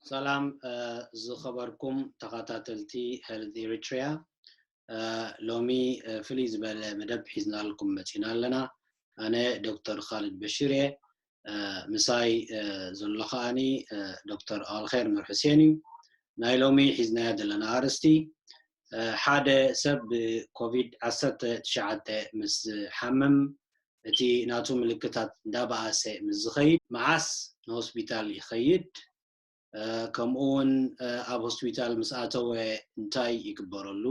ሰላም ዝኸበርኩም ተኸታተልቲ Health Eritrea፣ ሎሚ ፍልይ ዝበለ መደብ ሒዝናልኩም መፂና ኣለና። ኣነ ዶክተር ካልድ በሽር እየ። ምሳይ ዘሎ ከዓኒ ዶክተር ኣልኸር ኑር ሕሴን እዩ። ናይ ሎሚ ሒዝናዮ ዘለና ኣርእስቲ ሓደ ሰብ ብኮቪድ ዓሰርተ ትሽዓተ ምስ ዝሓምም፣ እቲ ናቱ ምልክታት እንዳበኣሰ ምስ ዝኸይድ መዓስ ንሆስፒታል ይኸይድ? ከምኡ እውን ኣብ ሆስፒታል ምስ ኣተወ እንታይ ይግበረሉ?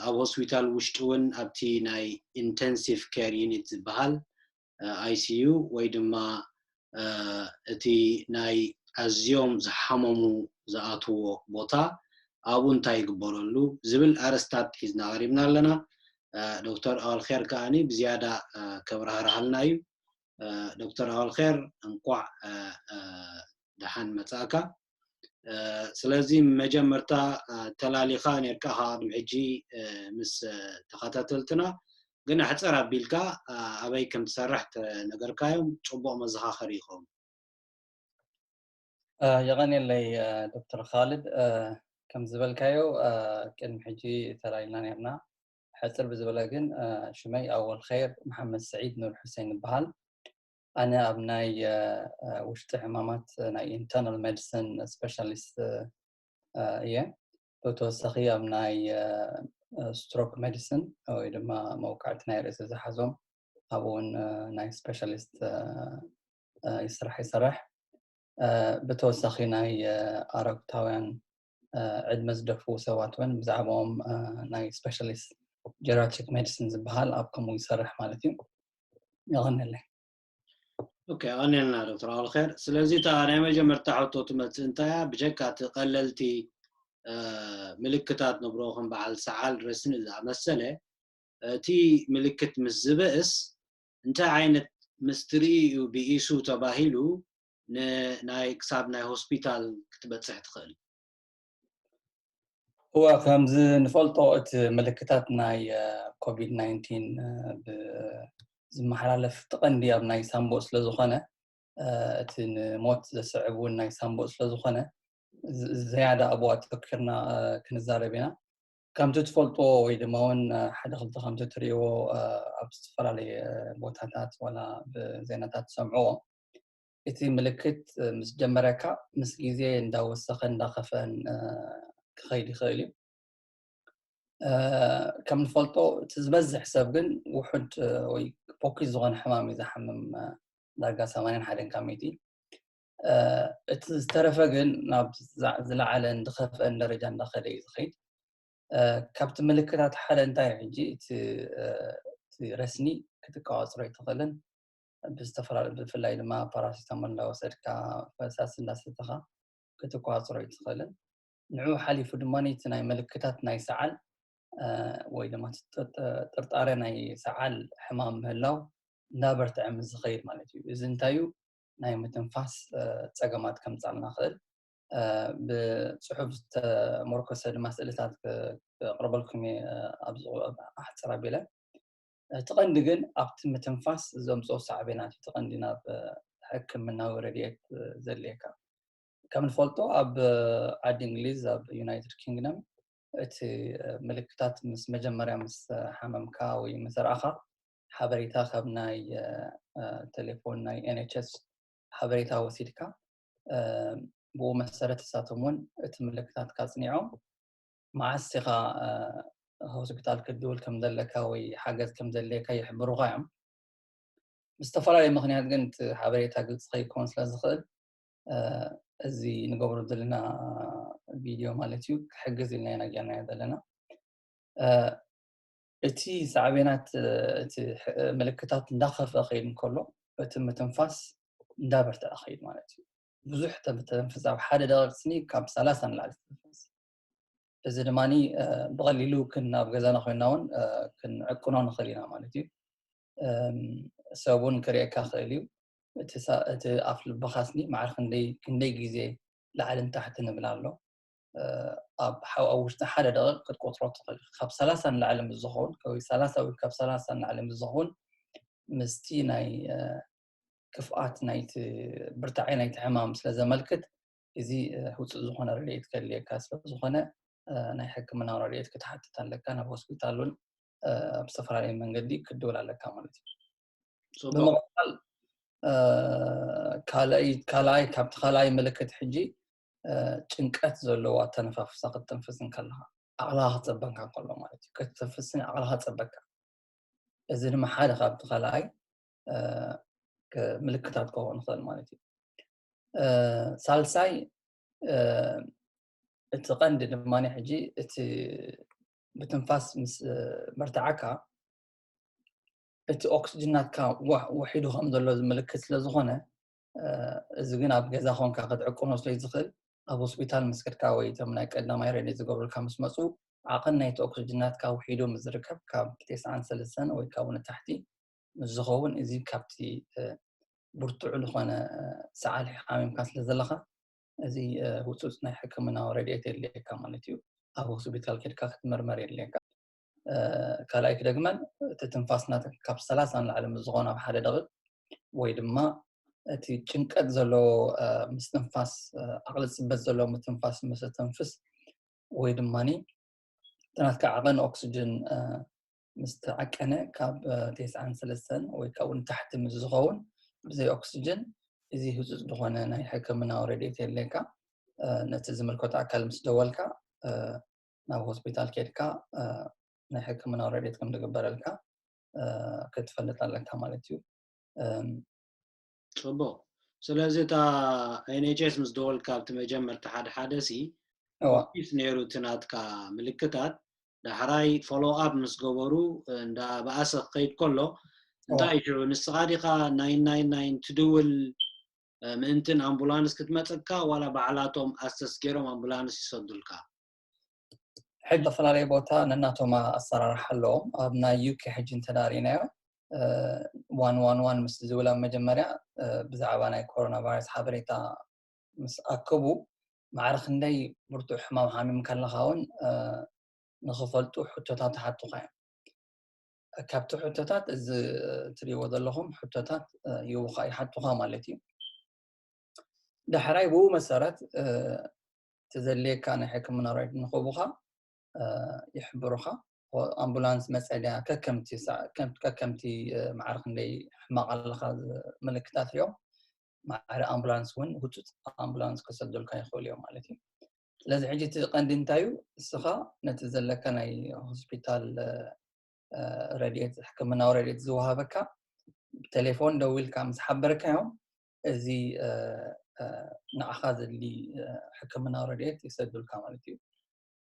ኣብ ሆስፒታል ውሽጢ እውን ኣብቲ ናይ ኢንተንሲቭ ኬር ዩኒት ዝበሃል ኣይሲዩ ወይ ድማ እቲ ናይ ኣዝዮም ዝሓመሙ ዝኣትዎ ቦታ ኣብኡ እንታይ ይግበረሉ ዝብል ኣርስታት ሒዝና ቀሪብና ኣለና። ዶክተር ኣልኸር ከዓኒ ብዝያዳ ከብራህርሃልና እዩ። ዶክተር ኣልኸር እንኳዕ ደሓን መጻእካ። ስለዚ መጀመርታ ተላሊኻ ነርካ ካብ ቅድሚ ሕጂ ምስ ተኸታተልትና፣ ግን ኣሕፅር ኣቢልካ ኣበይ ከም ትሰርሕ ተነገርካዮም ጽቡቕ መዘኻኸሪ ይኸውን። የቐንየለይ ዶክተር ካልድ። ከም ዝበልካዮ ቅድሚ ሕጂ ተላይልና ነርና። ሕፅር ብዝበለ ግን ሽመይ ኣወል ኸይር መሓመድ ስዒድ ኑር ሕሴን ይበሃል። ኣነ ኣብ ናይ ውሽጢ ሕማማት ናይ ኢንተርናል ሜዲሲን ስፔሻሊስት እየ። ብተወሳኺ ኣብ ናይ ስትሮክ ሜዲሲን ወይ ድማ መውቃዕቲ ናይ ርእሲ ዝሓዞም ኣብኡ እውን ናይ ስፔሻሊስት ይስራሕ ይሰርሕ። ብተወሳኺ ናይ ኣረግታውያን ዕድመ ዝደፍኡ ሰባት እውን ብዛዕባኦም ናይ ስፔሻሊስት ጀራትሪክ ሜዲሲን ዝበሃል ኣብ ከምኡ ይሰርሕ ማለት እዩ። የቐንየለይ። ኦኬ፣ የቐንየልና ዶክተር ኣልኸር። ስለዚ እታ ናይ መጀመርታ ሕቶ ትመፅእ እንታይ እያ? ብጀካ እቲ ቀለልቲ ምልክታት ንብሮ ከም በዓል ሰዓል ረስኒ ዝኣመሰለ፣ እቲ ምልክት ምስ ዝበእስ እንታይ ዓይነት ምስ ትርኢ እዩ ብኢሱ ተባሂሉ ንናይ ክሳብ ናይ ሆስፒታል ክትበፅሕ ትኽእል? እወ፣ ከምዚ ንፈልጦ እቲ ምልክታት ናይ ኮቪድ ናይንቲን ዝመሓላለፍ እቲ ቀንዲ ኣብ ናይ ሳምቦ ስለ ዝኾነ፣ እቲ ንሞት ዘስዕብ እውን ናይ ሳምቦ ስለ ዝኾነ ዝያዳ ኣብኡ ኣተኪርና ክንዛረብ ኢና። ከምቲ ትፈልጥዎ ወይ ድማ እውን ሓደ ክልተ ከምቲ ትርእይዎ ኣብ ዝተፈላለየ ቦታታት ዋላ ብዜናታት ትሰምዕዎ፣ እቲ ምልክት ምስ ጀመረካ ምስ ግዜ እንዳወሰኸ እንዳኸፍአን ክኸይድ ይኽእል እዩ። ከም ንፈልጦ እቲ ዝበዝሕ ሰብ ግን ውሑድ ወይ ፎኪስ ዝኾነ ሕማም እዩ ዝሓምም፣ ዳርጋ ሰማንያን ሓደን ካብ ሚእቲ። እቲ ዝተረፈ ግን ናብ ዝለዓለን ዝኸፍአን ደረጃ እንዳኸደ እዩ ዝኸይድ። ካብቲ ምልክታት ሓደ እንታይ እዩ ሕጂ እቲ ረስኒ ክትቋፅሮ ኣይትኽእልን። ብዝተፈላለዩ ብፍላይ ድማ ፓራሲታሞል እንዳወሰድካ ፈሳሲ እንዳሰተኻ ክትቋፅሮ ኣይትኽእልን። ንዕኡ ሓሊፉ ድማ እቲ ናይ ምልክታት ናይ ሰዓል ወይ ድማ ጥርጣረ ናይ ሰዓል ሕማም ምህላው እንዳበርትዐ ምስ ዝኸይድ ማለት እዩ። እዚ እንታይ እዩ? ናይ ምትንፋስ ፀገማት ከምፃልና ክእል። ብፅሑፍ ዝተመርኮሰ ድማ ስእልታት ክቕርበልኩም እየ ኣብዚ ኣሕፅር ኣቢለ። እቲ ቀንዲ ግን ኣብቲ ምትንፋስ ዘምፅኦ ሳዕቤናት እዩ እቲ ቀንዲ ናብ ሕክምናዊ ረድኤት ዘድልየካ። ከም ንፈልጦ ኣብ ዓዲ እንግሊዝ ኣብ ዩናይትድ ኪንግደም እቲ ምልክታት ምስ መጀመርያ ምስ ሓመምካ ወይ ምስ ረኣኻ ሓበሬታ ካብ ናይ ቴሌፎን ናይ ኤንኤችኤስ ሓበሬታ ወሲድካ ብኡ መሰረት እሳቶም እውን እቲ ምልክታትካ ኣፅኒዖም መዓስ ኢኻ ሆስፒታል ክትድውል ከም ዘለካ ወይ ሓገዝ ከም ዘድልየካ ይሕብሩኻ እዮም። ብዝተፈላለየ ምኽንያት ግን እቲ ሓበሬታ ግልፂ ከይከውን ስለ ዝኽእል እዚ ንገብሮ ዘለና ቪድዮ ማለት እዩ ክሕግዝ ኢልና ኢና ጌርናዮ ዘለና። እቲ ሳዕቤናት እቲ ምልክታት እንዳኸፍአ ከይድ እንከሎ እቲ ምትንፋስ እንዳበርትዐ ከይድ ማለት እዩ። ብዙሕ ተተንፍስ ኣብ ሓደ ደቂቕ ስኒ ካብ ሰላሳ ንላዕሊ ትንፍስ። እዚ ድማ ብቐሊሉ ክን ኣብ ገዛና ኮይና እውን ክንዕቅኖ ንኽእል ኢና ማለት እዩ። ሰብ እውን ክርእየካ ክእል እዩ። እቲ ኣፍ ልብኻ ስኒ ማዕር ክንደይ ግዜ ላዕልን ታሕትን ይብል ኣሎ። ኣብ ውሽጢ ሓደ ደቂቕ ክትቆፅሮ ትኽእል። ካብ ሰላሳ ንላዕሊ ምስ ዝኸውን ወይ ሰላሳ ወይ ካብ ሰላሳ ንላዕሊ ምስ ዝኸውን ምስቲ ናይ ክፍኣት ናይቲ ብርታዐ ናይቲ ሕማም ስለ ዘመልክት እዚ ህፁፅ ዝኾነ ረድኤት ከድልየካ ስለዝኾነ ናይ ሕክምናዊ ረድኤት ክትሓትት ኣለካ። ናብ ሆስፒታል እውን ብዝተፈላለየ መንገዲ ክትድውል ኣለካ ማለት እዩ። ብምቕፃል ካልኣይ ካብቲ ካልኣይ ምልክት ሕጂ ጭንቀት ዘለዎ ኣተነፋፍሳ ክትተንፍስ እንከለኻ ዓቕልኻ ክፀበንካ እንከሎ ማለት እዩ። ክትተንፍስን ዓቕልኻ ክፀበካ፣ እዚ ድማ ሓደ ካብቲ ካልኣይ ምልክታት ክኸውን ይኽእል ማለት እዩ። ሳልሳይ እቲ ቀንዲ ድማ ሕጂ እቲ ብትንፋስ ምስ መርትዓካ እቲ ኦክስጅን ናትካ ውሒዱ ከም ዘሎ ምልክት ስለ ዝኾነ፣ እዚ ግን ኣብ ገዛ ኮንካ ክትዕቅኖ ስለ ዝኽእል ኣብ ሆስፒታል ምስ ከድካ ወይ እቶም ናይ ቀዳማይ ረድኤት ዝገብሩልካ ምስ መፁ ዓቐን ናይቲ ኦክስጅን ናትካ ውሒዱ ምስ ዝርከብ ካብ ተስዓን ሰለስተን ወይ ካብኡ ንታሕቲ ምስ ዝኸውን፣ እዚ ካብቲ ብርቱዕ ዝኾነ ሰዓል ሓሚምካ ስለ ዘለኻ እዚ ህፁፅ ናይ ሕክምናዊ ረድኤት የድልየካ ማለት እዩ። ኣብ ሆስፒታል ከድካ ክትምርመር የድልየካ። ካልኣይ ክደግመን፣ እቲ ትንፋስ ናትካ ካብ ሰላሳ ንላዕሊ ምስ ዝኾነ ኣብ ሓደ ደቂቕ ወይ ድማ እቲ ጭንቀት ዘለዎ ምስትንፋስ፣ ዓቕሊ ፅበት ዘለዎ ምትንፋስ ምስ ተንፍስ ወይ ድማ ናትካ ዓቐን ኦክስጅን ምስ ተዓቀነ ካብ ተስዓን ሰለስተን ወይ ካብኡ ንታሕቲ ምስ ዝኸውን ብዘይ ኦክስጅን እዚ ህፁፅ ዝኾነ ናይ ሕክምናዊ ረድኤት የድልየካ። ነቲ ዝምልከቶ ኣካል ምስ ደወልካ ናብ ሆስፒታል ከድካ ናይ ሕክምናዊ ረድኤት ከም ዝግበረልካ ክትፈልጥ ኣለካ ማለት እዩ። ፅቡቕ። ስለዚ እታ ኤንኤችኤስ ምስ ደወልካ ኣብቲ መጀመርታ ሓደ ሓደ ሲ ኦፊስ ነይሩ እቲ ናትካ ምልክታት፣ ዳሕራይ ፎሎ ኣፕ ምስ ገበሩ እንዳ በኣሰ ክኸይድ ከሎ እንታይ ሽዑ ንስኻ ዲኻ ናይን ናይን ናይን ትድውል ምእንትን ኣምቡላንስ ክትመፀካ ዋላ ባዕላቶም ኣሰስ ገይሮም ኣምቡላንስ ይሰዱልካ? ሕጂ ዝተፈላለየ ቦታ ነናቶም ኣሰራርሓ ኣለዎም። ኣብ ናይ ዩኬ ሕጂ እንተዳሪናዮ ዋን ዋን ዋን ምስ ዝብል ኣብ መጀመርያ ብዛዕባ ናይ ኮሮና ቫይረስ ሓበሬታ ምስ ኣከቡ ማዕረ ክንደይ ብርቱዕ ሕማም ሓሚምካ ኣለኻ እውን ንኽፈልጡ ሕቶታት ይሓቱኻ እዮም። ካብቲ ሕቶታት እዚ እትሪእዎ ዘለኹም ሕቶታት ይውኻ ይሓቱኻ ማለት እዩ። ዳሕራይ ብኡ መሰረት እቲ ዘድልየካ ናይ ሕክምና ረድኤት ንኽህቡኻ ይሕብሩኻ። ኣምቡላንስ መፀ ድያ ከከምቲ ማዕረ ክንደይ ሕማቕ ኣለኻ ምልክታት ሪኦም ማዕረ ኣምቡላንስ እውን ህፁፅ ኣምቡላንስ ክሰዱልካ ይኽእሉ እዮም ማለት እዩ። ስለዚ ሕጂ እቲ ቀንዲ እንታይ እዩ? እስኻ ነቲ ዘለካ ናይ ሆስፒታል ረድኤት ሕክምናዊ ረድኤት ዝወሃበካ ብቴሌፎን ደዊልካ ምስ ሓበርካዮም እዚ ንዓኻ ዘድሊ ሕክምናዊ ረድኤት ይሰዱልካ ማለት እዩ።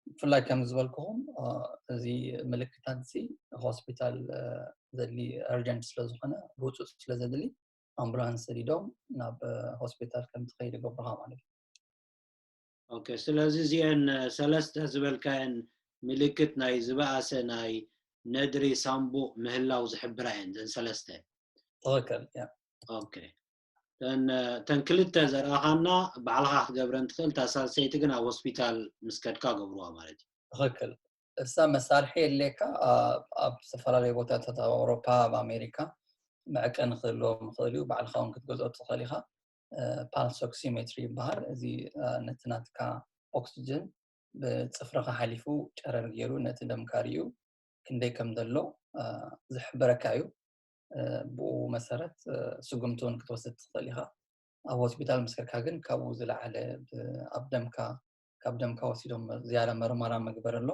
ብፍላይ ከም ዝበልኩኹም እዚ ምልክታት እዚ ሆስፒታል ዘድሊ እርጀንት ስለዝኾነ ብህፁፅ ስለዘድሊ ኣምቡላንስ ሰዲዶም ናብ ሆስፒታል ከም ትኸይድ ይገብሩኻ ማለት እዩ። ኦኬ፣ ስለዚ እዚአን ሰለስተ ዝበልካየን ምልክት ናይ ዝበኣሰ ናይ ነድሪ ሳምቡእ ምህላው ዝሕብራ እየን ዘን ሰለስተ። ትኽክል። ኦኬ፣ ተን ክልተ ዘርኣኻና ባዕልኻ ክትገብረን ትኽእል፣ እታ ሳልሰይቲ ግን ኣብ ሆስፒታል ምስ ከድካ ገብርዋ ማለት እዩ። ትኽክል። እሳ መሳርሒ የድልየካ። ኣብ ዝተፈላለዩ ቦታታት ኣብ ኣውሮፓ፣ ኣብ ኣሜሪካ መዕቀኒ ክህልዎም ይኽእል እዩ። ባዕልኻ እውን ክትገዝኦ ትኽእል ኢኻ። ፓልስ ኦክሲሜትሪ ይበሃል። እዚ ነቲ ናትካ ኦክስጅን ብፅፍርኻ ሓሊፉ ጨረር ገይሩ ነቲ ደምካ ሪኡ ክንደይ ከም ዘሎ ዝሕብረካ እዩ። ብኡ መሰረት ስጉምቲ እውን ክትወስድ ትኽእል ኢኻ። ኣብ ሆስፒታል ምስ ከድካ ግን ካብኡ ዝለዓለ ኣብ ደምካ ካብ ደምካ ወሲዶም ዝያዳ መርመራ ምግበር ኣሎ።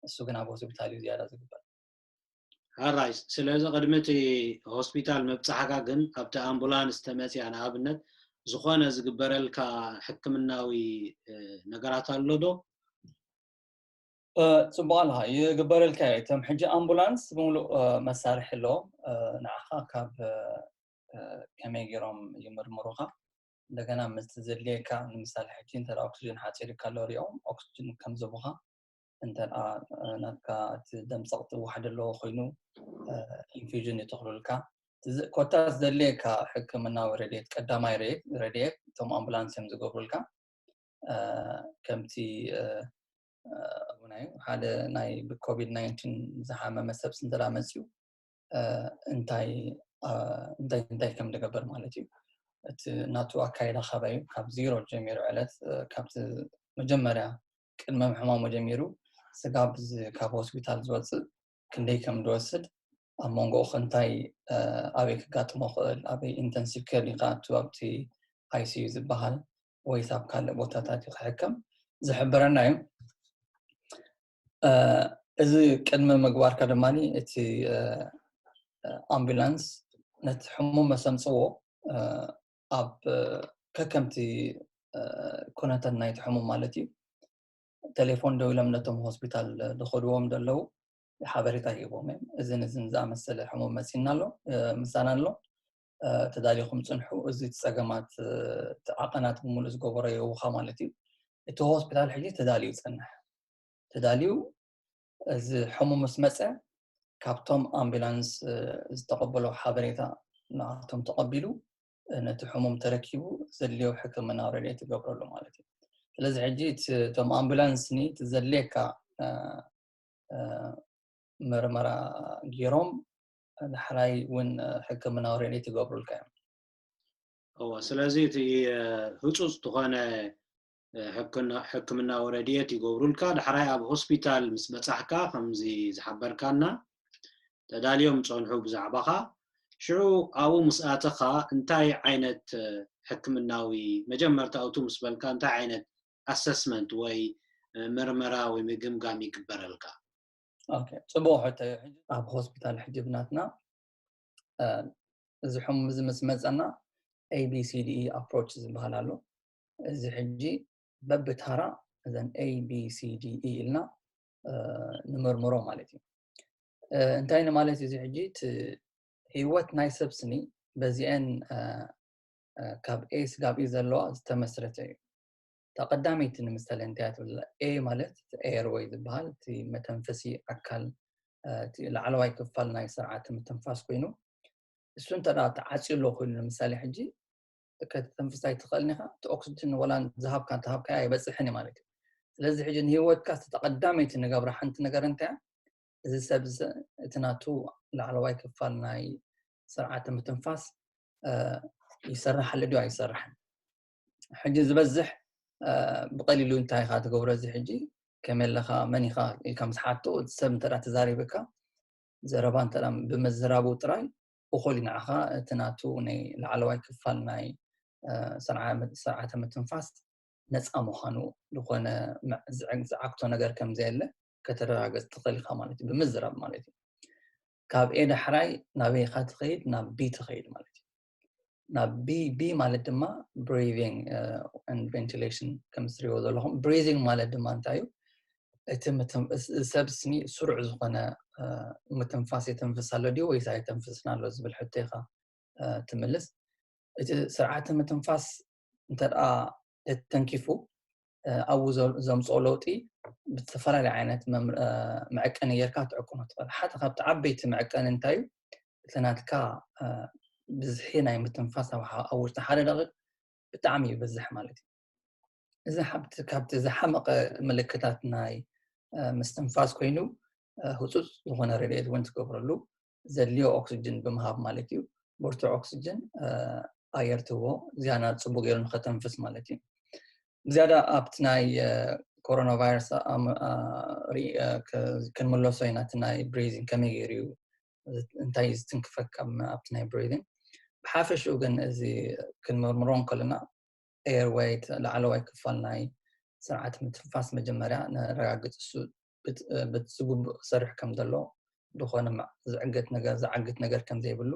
እሱ ግን ኣብ ሆስፒታል እዩ ዝያዳ ዝግበር። ኣራይ ስለዚ ቅድሚ እቲ ሆስፒታል ምብፃሕካ ግን ኣብቲ ኣምቡላንስ ተመፅያ ንኣብነት ዝኾነ ዝግበረልካ ሕክምናዊ ነገራት ኣሎ ዶ? ፅቡቅ ኣለካ ይግበረልካ እዩ። እቶም ሕጂ ኣምቡላንስ ብምሉእ መሳርሒ ኣለዎም። ንዓኻ ካብ ከመይ ገይሮም ይምርምሩኻ? እንደገና ምስቲ ዘድልየካ ንምሳሌ ሕጂ እንተ ኦክስጅን ሓፂርካ ኣሎ ሪኦም ኦክስጅን ከም ዝቡኻ እንተ ናትካ እቲ ደም ፀቕጢ ዋሕዲ ኣለዎ ኮይኑ ኢንፊዥን ይተኽሉልካ። ኮታ ዘድልየካ ሕክምናዊ ረድኤት ቀዳማይ ረድኤት እቶም ኣምቡላንስ እዮም ዝገብሩልካ። ከምቲ እውን ሓደ ናይ ብኮቪድ ናይንቲን ዝሓመመ ሰብ ስንተዳ መፅዩ እንታይ እንታይ እንታይ ከም ዝገብር ማለት እዩ። እቲ ናቱ ኣካይዳ ካባይ እዩ። ካብ ዜሮ ጀሚሩ ዕለት፣ እ፣ ካብቲ መጀመርያ ቅድመ ሕማሙ ጀሚሩ ስጋብ እዚ ካብ ሆስፒታል ዝወፅእ ክንደይ ከም ዝወስድ፣ ኣብ መንጎኡ ከ እንታይ፣ እ፣ ኣበይ ክጋጥሞ ክእል፣ ኣበይ ኢንተንሲቭ ኬር ዩ ክኣቱ፣ ኣብቲ ኣይ ሲ ዩ ዝበሃል ወይስ ኣብ ካልእ ቦታታት ዩ ክሕከም ዝሕብረና እዩ። እ፣ እዚ ቅድሚ ምግባርካ ድማ እቲ፣ እ፣ እ፣ ኣምቡላንስ ነቲ ሕሙም መሰምፅዎ፣ እ፣ ኣብ፣ እ፣ ከከምቲ፣ እ፣ ኩነታት ናይቲ ሕሙም ማለት እዩ፣ ቴሌፎን ደዊሎም ነቶም ሆስፒታል ዝኸድዎም ዘለዉ ሓበሬታ ሂቦም እዮም። እዝን እዝን ዝኣመሰለ ሕሙም መፂና ኣሎ፣ እ፣ ምሳና ኣሎ፣ እ፣ ተዳሊኹም ፅንሑ፣ እዚ እቲ ፀገማት፣ እ፣ እቲ ዓቐናት ብምሉእ ዝገበሮ የውኻ ማለት እዩ። እቲ ሆስፒታል ሕጂ ተዳልዩ ይፀንሕ። ተዳልዩ፣ እዚ ሕሙም ምስ መፀ፣ ካብቶም ኣምቡላንስ፣ እ፣ ዝተቐበሎ ሓበሬታ ንኣቶም ተቐቢሉ፣ እ፣ ነቲ ሕሙም ተረኪቡ ዘድልዮ ሕክምናዊ ረድኤት ይገብረሉ ማለት እዩ። ስለዚ ሕጂ እቲ፣ እቶም ኣምቡላንስ ኒ እቲ ዘድልየካ፣ እ፣ እ፣ መርመራ ገይሮም፣ ዳሕራይ እውን፣ እ፣ ሕክምናዊ ረድኤት ይገብሩልካ እዮም። እወ፣ ስለዚ እቲ፣ እ፣ ህጹጽ ዝኾነ፣ እ፣ ሕክምና-፣ ሕክምናዊ ረድኤት ይገብሩልካ። ዳሕራይ ኣብ ሆስፒታል ምስ በጻሕካ፣ ከምዚ ዝሓበርካና፣ ተዳልዮም ጸንሑ ብዛዕባኻ። ሽዑ ኣብኡ ምስ ኣተኻ፣ እንታይ ዓይነት፣ እ፣ ሕክምናዊ፣ መጀመርታ እቱ ምስ በልካ፣ እንታይ ዓይነት ኣሰስመንት ወይ፣ እ፣ መርመራ ወይ ምግምጋም ይግበረልካ? ኦኬ፣ ጽቡቕ ሕቶ እዩ። ሕጂ ኣብ ሆስፒታል ሕጂ ብናትና፣ እ፣ እዚ ሕሙም እዚ ምስ መጸና ኤ ቢ ሲ ዲ ኢ ኣፕሮች ዝበሃል ኣሎ። እዚ ሕጂ በብታራ እዘን ኤ ቢ ሲ ዲ ኢ ኢልና፣ እ፣ ንምርምሮ ማለት እዩ። እ፣ እንታይ ንማለት እዩ እዚ ሕጂ? እቲ ህይወት ናይ ሰብ ስኒ በዚአን፣ እ፣ እ፣ ካብ ኤ ስጋብ ኢ ዘለዋ ዝተመስረተ እዩ። እታ ቀዳመይቲ ንምሳሌ እንታይ እያ ትብል? ኤ ማለት እቲ ኤርወይ ዝበሃል እቲ መተንፈሲ ኣካል፣ እ፣ እቲ ላዕለዋይ ክፋል ናይ ስርዓተ ምትንፋስ ኮይኑ፣ እሱ እንተ ደኣ ተዓፅዩ ኣሎ ኮይኑ፣ ንምሳሌ ሕጂ ከተተንፍስ ኣይትኽእልን ኢኻ፣ እቲ ኦክስጅን ወላ ዝሃብካ እንተሃብካዮ ኣይበፅሕን እዩ ማለት እዩ። ስለዚ ሕጂ ንህይወትካ እቲ ቀዳመይቲ ንገብራ ሓንቲ ነገር እንታይ እያ? እዚ ሰብ እዚ እቲ ናቱ ላዕለዋይ ክፋል ናይ ስርዓተ ምትንፋስ፣ እ፣ ይሰርሕ ኣሎ ድዩ ኣይሰርሕን? ሕጂ ዝበዝሕ፣ እ፣ ብቐሊሉ እንታይ ኢኻ ትገብሮ? እዚ ሕጂ ከመይ ኣለኻ፣ መን ኢኻ ኢልካ ምስ ሓቶ፣ እቲ ሰብ እንተ ደኣ ተዛሪብካ፣ ዘረባ እንተ ደኣ ብምዝራቡ ጥራይ እኹል እዩ ንዓኻ እቲ ናቱ ናይ ላዕለዋይ ክፋል ናይ፣ እ፣ ስርዓ-፣ ስርዓተ ምትንፋስ ነፃ ምዃኑ፣ ዝኾነ መ-፣ ዝዕ-፣ ዝዓግቶ ነገር ከም ዘየለ ከተረጋግፅ ትኽእል ኢኻ ማለት እዩ፣ ብምዝራብ ማለት እዩ። ካብ ኤ ዳሕራይ ናበይ ኢኻ ትኸይድ? ናብ ቢ ትኸይድ ማለት እዩ። ናብ ቢ፣ ቢ ማለት ድማ ብሪዚንግ፣ እ፣ ኤንድ ቬንቲሌሽን ከም እትሪእዎ ዘለኹም። ብሪዚንግ ማለት ድማ እንታይ እዩ? እቲ ምትም-፣ እዚ ሰብ ስኒ ስሩዕ ዝኾነ፣ እ፣ ምትንፋስ የተንፍስ ኣሎ ድዩ ወይስ ኣይተንፍስን ኣሎ ዝብል ሕቶ ኢኻ፣ እ፣ ትምልስ። እቲ ስርዓተ ምትንፋስ እንተ ደኣ ተተንኪፉ፣ እ፣ ኣብኡ ዘ-፣ ዘምፅኦ ለውጢ ብዝተፈላለየ ዓይነት መም-፣ እ፣ መዐቀኒ ጌርካ ትዕቅኖ ትኽእል። ሓደ ካብቲ ዓበይቲ መዐቀኒ እንታይ እዩ? እቲ ናትካ፣ እ፣ ብዝሒ ናይ ምትንፋስ ኣብ ሓ-፣ ኣብ ውሽጢ ሓደ ደቂቕ ብጣዕሚ ይበዝሕ ማለት እዩ። እዚ ሓብቲ-፣ ካብቲ ዝሓመቐ ምልክታት ናይ፣ እ፣ ምስትንፋስ ኮይኑ፣ እ፣ ህጹጽ ዝኾነ ረድኤት እውን ትገብረሉ፣ ዘድልዮ ኦክስጅን ብምሃብ ማለት እዩ። ብርቱዕ ኦክስጅን፣ እ፣ ኣየር ትህቦ፣ ዝያዳ ጽቡቕ ገይሩ ንኸተንፍስ ማለት እዩ። ብዝያዳ ኣብቲ ናይ፣ እ፣ ኮሮና ቫይረስ ኣም-፣ ኣ፣ ርኢ-፣ እ፣ ከ-፣ ክንምለሶ ኢና፣ እቲ ናይ ብሪዚንግ ከመይ ገይሩ እዩ፣ እንታይ እዩ ዝትንክፈካ ም-፣ ኣብቲ ናይ ብሪዚንግ። ብሓፈሽኡ ግን እዚ ክንምርምሮ እንከለና፣ ኤርወይ፣ እቲ ላዕለዋይ ክፋል ናይ ስርዓተ ምትንፋስ መጀመርያ ነረጋግጽ፣ እሱ ብት-፣ ብቲ ዝግቡእ ክሰርሕ ከም ዘሎ፣ ዝኾነ ማ-፣ ዝዕገት ነገር፣ ዝዓግት ነገር ከም ዘይብሉ፣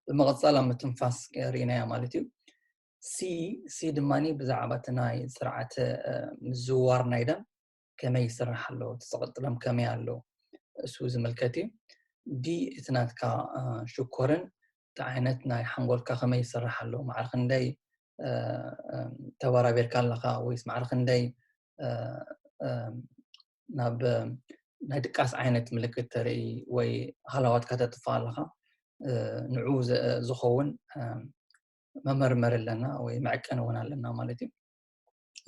ብምቕጻል ኣብ ምትንፋስ ርኢናዮ ማለት እዩ። ሲ፣ ሲ ድማኒ ብዛዕባ እቲ ናይ ስርዓተ፣ እ፣ ምዝውዋር ናይ ደም ከመይ ይስራሕ ኣሎ፣ እቲ ዝቕጥለም ከመይ ኣሎ፣ እሱ ዝምልከት እዩ። ዲ፣ እቲ ናትካ፣ እ፣ ሽኮርን እቲ ዓይነት ናይ ሓንጎልካ ከመይ ይስራሕ ኣሎ፣ ማዕረ ክንደይ፣ እ፣ እ፣ ተበራቢርካ ኣለኻ ወይስ ማዕረ ክንደይ፣ እ፣ እ፣ ናብ፣ እ፣ ናይ ድቃስ ዓይነት ምልክት ተርኢ ወይ ሃለዋትካ ተጥፍእ ኣለኻ፣ እ፣ ንዕኡ ዘ-፣ ዝኸውን፣ እ፣ መመርመሪ ኣለና ወይ መዐቀኒ እውን ኣለና ማለት እዩ።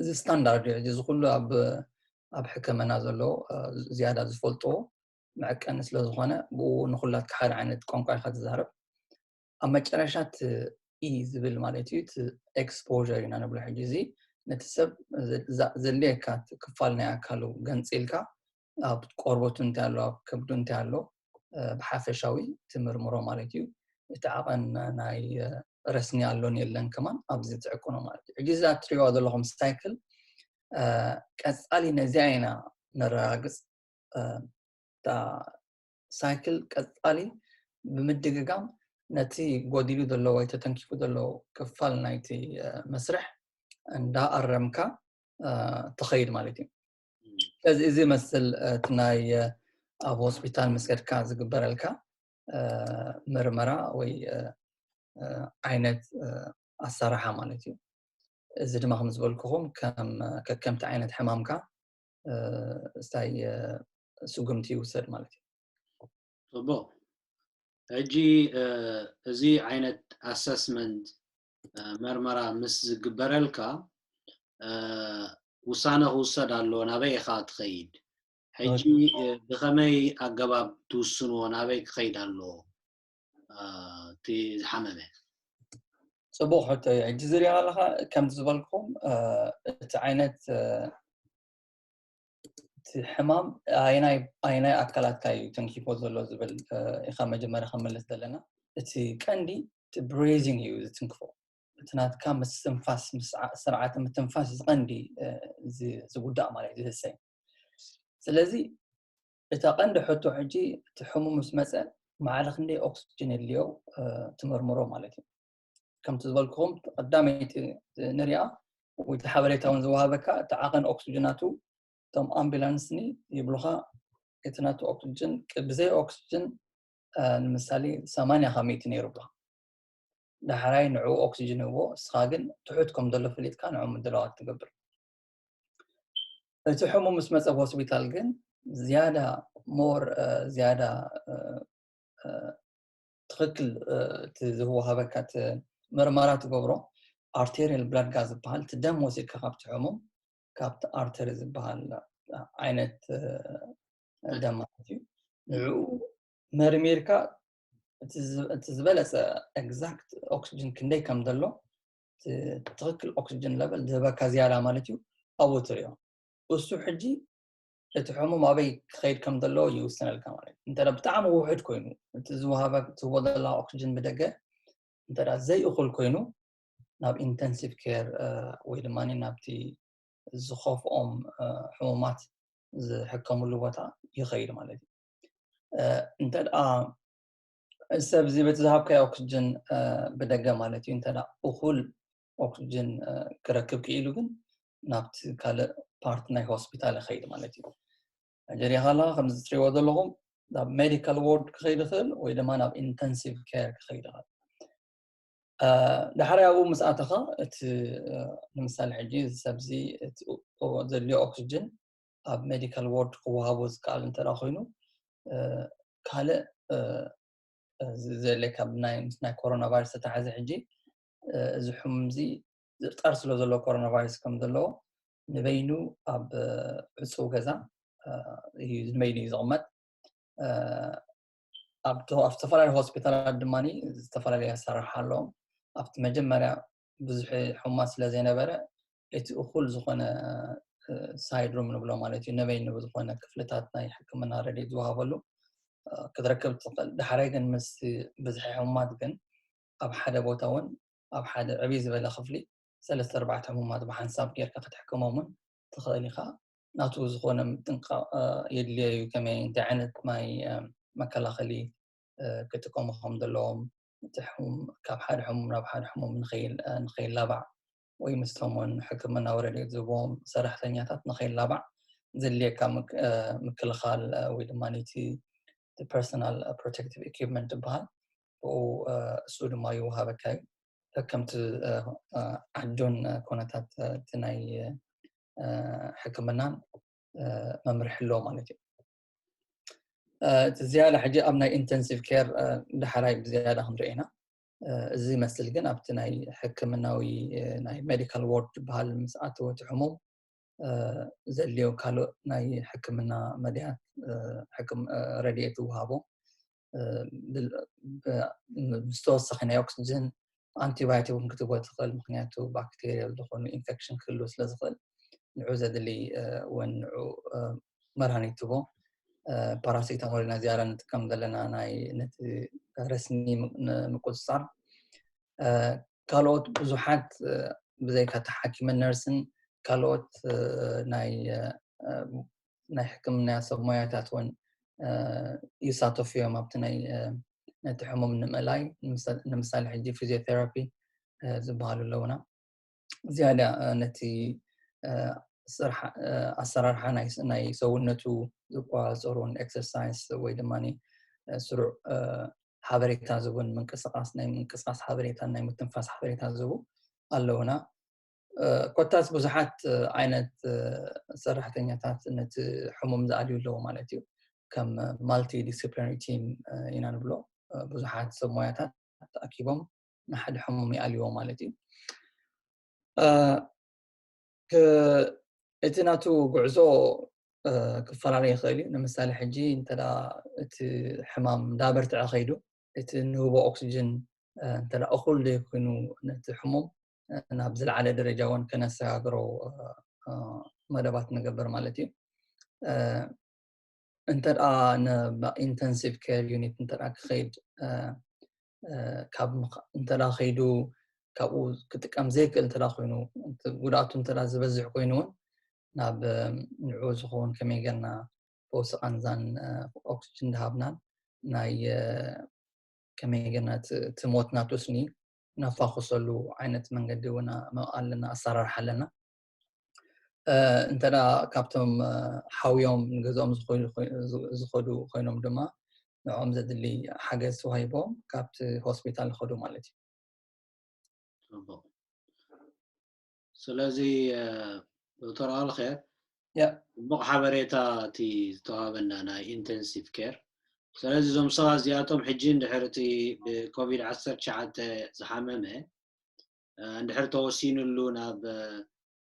እዚ ስታንዳርድ እዩ። ሕጂ እዚ ኩሉ ኣብ፣ ኣብ ሕክምና ዘሎ፣ እ፣ ዝያዳ ዝፈልጥዎ መዐቀኒ ስለ ዝኾነ፣ ብኡ ንኹላትካ ሓደ ዓይነት ቋንቋ ኢኻ ትዛረብ። ኣብ መጨረሻ እቲ E ዝብል ማለት እዩ። እቲ exposure ኢና ንብሎ ሕጂ። እዚ ነቲ ሰብ ዘ- ዘ- ዘድልየካ እቲ ክፋል ናይ ኣካሉ ገንፂልካ፣ ኣብ ቆርበቱ እንታይ ኣሎ፣ ኣብ ከብዱ እንታይ ኣሎ፣ እ፣ ብሓፈሻዊ ትምርምሮ ማለት እዩ። እቲ ዓቐን ናይ፣ እ፣ ረስኒ ኣሎን የለን ከማን ኣብዚ ትዕቅኖ ማለት እዩ። ሕጂ እዛ እትሪእዋ ዘለኹም ሳይክል፣ እ፣ ቀጻሊ ነዚኣ ኢና ነረጋግጽ። እ፣ እታ ሳይክል ቀጻሊ ብምድግጋም ነቲ ጎዲሉ ዘሎ ወይ ተተንኪፉ ዘሎ ክፋል ናይቲ፣ እ፣ መስርሕ እንዳኣረምካ፣ እ፣ ትኸይድ ማለት እዩ። ስለዚ እዚ መስል፣ እ፣ እቲ ናይ፣ እ፣ ኣብ ሆስፒታል ምስ ከድካ ዝግበረልካ፣ እ፣ ምርመራ ወይ፣ እ፣ እ፣ ዓይነት፣ እ፣ ኣሰራሓ ማለት እዩ። እዚ ድማ ከም ዝበልኩኹም ከም፣ እ፣ ከከምቲ ዓይነት ሕማምካ፣ እ፣ ስታይ፣ እ፣ ስጉምቲ ይውሰድ ማለት እዩ። ጽቡቕ። ሕጂ፣ እ፣ እዚ ዓይነት ኣሰስመንት፣ እ፣ መርመራ ምስ ዝግበረልካ፣ እ፣ ውሳነ ክውሰድ ኣሎ፣ ናበይ ኢኻ ትኸይድ? ሕጂ፣ እ፣ ብኸመይ ኣገባብ ትውስንዎ፣ ናበይ ክኸይድ ኣለዎ፣ እ፣ እቲ ዝሓመመ? ጽቡቕ ሕቶ እዩ። ሕጂ ዝሪኦ ኣለኻ፣ ከምቲ ዝበልኩም፣ እ፣ እቲ ዓይነት፣ እ፣ እቲ ሕማም ኣየናይ ኣየናይ ኣካላትካ እዩ ተንኪፎ ዘሎ ዝብል፣ እ፣ ኢኻ መጀመርያ ክምልስ ዘለና። እቲ ቀንዲ እቲ ብሬዚንግ እዩ ዝትንክፎ። እቲ ናትካ ምስትንፋስ፣ ምስ ዓ- ስርዓተ ምትንፋስ ዝቐንዲ፣ እ፣ ዝ- ዝጉዳእ ማለት እዩ፣ ዝህሰይ። ስለዚ እታ ቀንዲ ሕቶ ሕጂ እቲ ሕሙም ምስ መጸ ማዕረ ክንደይ ኦክስጅን የድልዮ፣ እ፣ ትምርምሮ ማለት እዩ። ከምቲ ዝበልኩኹም ቀዳመይቲ ንሪኣ ወይ እቲ ሓበሬታ እውን ዝወሃበካ እቲ ዓቐን ኦክስጅናቱ እቶም ኣምቡላንስኒ ይብሉኻ እቲ ናቱ ኦክስጅን ቅ- ብዘይ ኦክስጅን፣ እ፣ ንምሳሌ ሰማንያ ካብ ሚእቲ ነይሩ እባ ዳሕራይ ንዕኡ ኦክስጅን ህቦ፣ እስኻ ግን ትሑት ከም ዘሎ ፈሊጥካ ንዕኡ ምድላዋት ትገብር። እቲ ሕሙም ምስ መጸ ኣብ ሆስፒታል ግን ዝያዳ ሞር፣ እ፣ ዝያዳ፣ እ፣ እ፣ ትኽክል፣ እ፣ እቲ ዝወሃበካ እቲ ምርመራ ትገብሮ ኣርቴሪያል ብላድ ጋዝ ዝበሃል እቲ ደም ወሲድካ ካብቲ ሕሙም ካብቲ ኣርተሪ ዝበሃል ዓይነት፣ እ፣ ደም ማለት እዩ። ንዕኡ መርሚርካ እቲ ዝ- እቲ ዝበለጸ ኤግዛክት ኦክስጅን ክንደይ ከም ዘሎ፣ እቲ ትኽክል ኦክስጅን ለቨል ዝህበካ ዝያዳ ማለት እዩ፣ ኣብኡ ትሪኦ። እሱ ሕጂ እቲ ሕሙም ኣበይ ክኸይድ ከም ዘለዎ ይውስነልካ ማለት እዩ። እንተ ብጣዕሚ ውሑድ ኮይኑ፣ እቲ ዝወሃበ ትህቦ ዘለኻ ኦክስጅን ብደገ እንተ ዘይእኹል ኮይኑ፣ ናብ ኢንተንሲቭ ኬር፣ እ፣ ወይ ድማ ናብቲ ዝኸፍኦም፣ እ፣ ሕሙማት ዝሕከምሉ ቦታ ይኸይድ ማለት እዩ። እ፣ እንተ ደኣ ሰብ እዚ በቲ ዝሃብካዮ ኦክስጅን፣ እ፣ ብደገ ማለት እዩ፣ እንተ ደኣ እኹል ኦክስጅን፣ እ፣ ክረክብ ክኢሉ ግን ናብቲ ካልእ ፓርት ናይ ሆስፒታል ይኸይድ ማለት እዩ። ሕጂ ሪኢኻ ኣለኻ፣ ከምዚ ትሪእዎ ዘለኹም ናብ ሜዲካል ዋርድ ክኸይድ ይኽእል ወይ ድማ ናብ ኢንተንሲቭ ኬር ክኸይድ ይኽእል። እ፣ ዳሕራይ ኣብኡ ምስ ኣተኻ እቲ፣ እ፣ ንምሳሌ ሕጂ እዚ ሰብ እዚ እቲ ኦ- ዘድልዮ ኦክስጅን ኣብ ሜዲካል ዋርድ ክወሃቦ ዝከኣል እንተ ደኣ ኮይኑ፣ እ፣ ካልእ፣ እ፣ እ፣ ዝ- ዘድልየካ ብናይ ምስ ናይ ኮሮና ቫይረስ ዝተታሓዘ ሕጂ፣ እ፣ እዚ ሕሙም እዚ ዝጥርጠር ስለ ዘሎ ኮሮና ቫይረስ ከም ዘለዎ ንበይኑ ኣብ፣ እ፣ ዕጹው ገዛ፣ እ፣ እዩ ንበይኑ እዩ ዝቕመጥ። እ፣ ኣብ ተ- ኣብ ዝተፈላለዩ ሆስፒታላት ድማ ዝተፈላለዩ ኣሰራርሓ ኣለዎም። ኣብቲ መጀመርያ ብዙሕ ሕሙማት ስለ ዘይነበረ እቲ እኹል ዝኾነ፣ እ፣ ሳይድ ሩም ንብሎ ማለት እዩ፣ ነበይኑ ዝኾነ ክፍልታት ናይ ሕክምና ረድኤት ዝወሃበሉ፣ እ፣ ክትረክብ ትኽእል። ዳሕራይ ግን ምስ ብዝሒ ሕሙማት ግን ኣብ ሓደ ቦታ እውን ኣብ ሓደ ዕብይ ዝበለ ክፍሊ ሰለስተ ኣርባዕተ ሕሙማት ብሓንሳብ ጌርካ ክትሕክሞም እውን ትኽእል ኢኻ። ናቱ ዝኾነ ምጥንቃቕ፣ እ፣ የድልዮ እዩ። ከመይ እንታይ ዓይነት ማይ፣ እ፣ መከላኸሊ፣ እ፣ ክጥቀሙ ከም ዘለዎም፣ እቲ ሕሙም ካብ ሓደ ሕሙም ናብ ሓደ ሕሙም ንኸይል- እ፣ ንኸይላባዕ ወይ ምስቶም እውን ሕክምናዊ ረድኤት ዝህብዎም ሰራሕተኛታት ንኸይላባዕ ዘድልየካ ምክ- እ፣ ምክልኻል፣ እ፣ ወይ ድማ ነቲ ፐርሶናል ፕሮቴክቲቭ ኢኩፕመንት ዝበሃል ብኡ፣ እ፣ እሱ ድማ ይወሃበካ እዩ። ከከምቲ፣ እ፣ እ፣ ዓዱን፣ እ፣ ኩነታት፣ እ፣ እቲ ናይ፣ እ፣ ሕክምናን፣ እ፣ መምርሒ ኣለዎ ማለት እዩ። እ፣ እቲ ዝያዳ ሕጂ ኣብ ናይ ኢንተንሲቭ ኬር፣ እ፣ ዳሕራይ ብዝያዳ ክንርኢ ኢና። እ፣ እዚ ይመስል ግን ኣብቲ ናይ ሕክምናዊ፣ እ፣ ናይ ሜዲካል ዋርድ ዝበሃል ምስ ኣተወ እቲ ሕሙም፣ እ፣ ዘድልዮ ካልእ ናይ ሕክምና መድያት፣ እ፣ ሕክም- እ፣ ረድኤት ይወሃቦ። እ፣ ብል- ብ- ብዝተወሰኸ ናይ ኦክስጅን ኣንቲባዮቲክ እውን ክትቦ ትኽእል፣ ምክንያቱ ባክቴሪያ ዝኾኑ ኢንፌክሽን ክህልው ስለ ዝኽእል ንዑ ዘድሊ እውን ንዑ መድሃኒት ትቦ። ፓራሲታሞል ኢና ዝያዳ ንጥቀም ዘለና ናይ ነቲ ረስኒ ንምቁፅፃር። ካልኦት ብዙሓት ብዘይካ ተሓኪመን ነርስን ካልኦት ናይ ናይ ሕክምና ሰብ ሞያታት እውን ይሳተፉ እዮም ኣብቲ ናይ ነቲ ሕሙም ንምእላይ። ንምሳሌ ሕጂ ፊዚዮቴራፒ ዝበሃሉ ኣለውና። ዝያዳ ነቲ ኣሰራርሓ ናይ ሰውነቱ ዝቋፀሩን ኤክሰርሳይስ ወይ ድማ ስሩዕ ሓበሬታ ዝቡን ምንቅስቃስ ናይ ምንቅስቃስ ሓበሬታ ናይ ምትንፋስ ሓበሬታ ዝቡ ኣለውና። ኮታስ ብዙሓት ዓይነት ሰራሕተኛታት ነቲ ሕሙም ዝኣልዩ ኣለዉ ማለት እዩ። ከም ማልቲ ዲስፕሊናሪ ቲም ኢና ንብሎ። ብዙሓት ሰብ ሞያታት ተኣኪቦም ንሓደ ሕሙም ይኣልይዎ ማለት እዩ። እቲ ናቱ ጉዕዞ ክፈላለ ይኽእል እዩ። ንምሳሌ ሕጂ እንተ እቲ ሕማም እንዳበርትዐ ከይዱ እቲ ንህቦ ኦክስጅን እንተ እኹል ዘይኮይኑ ነቲ ሕሙም ናብ ዝለዓለ ደረጃ እውን ከነሰጋግሮ መደባት ንገብር ማለት እዩ። እንተ ኢንተንሲቭ ኬር ዩኒት እንተ ክኸይድ ካብ እንተ ከይዱ ካብኡ ክጥቀም ዘይክእል እንተ ኮይኑ ጉድኣቱ እንተ ዝበዝሕ ኮይኑ እውን ናብ ንዑ ዝኸውን ከመይ ጌርና ፈውሲ ቃንዛን ኦክስጅን እንዳሃብናን ናይ ከመይ ጌርና እቲ ሞት ናቱ ስኒ ነፋኹሰሉ ዓይነት መንገዲ እውን ኣለና፣ ኣሰራርሓ ኣለና። እንተ ካብቶም ሓውዮም ንገዝኦም ዝኸዱ ኮይኖም ድማ ንዕኦም ዘድሊ ሓገዝ ተዋሂቦም ካብቲ ሆስፒታል ይኸዱ ማለት እዩ። ጽቡቕ። ስለዚ ዶክተር ኣልኸር ጽቡቕ ሓበሬታ እቲ ዝተዋህበና ናይ ኢንተንሲቭ ኬር። ስለዚ እዞም ሰባት እዚኣቶም ሕጂ እንድሕር እቲ ብኮቪድ ዓሰርተ ትሽዓተ ዝሓመመ እንድሕር ተወሲኑሉ ናብ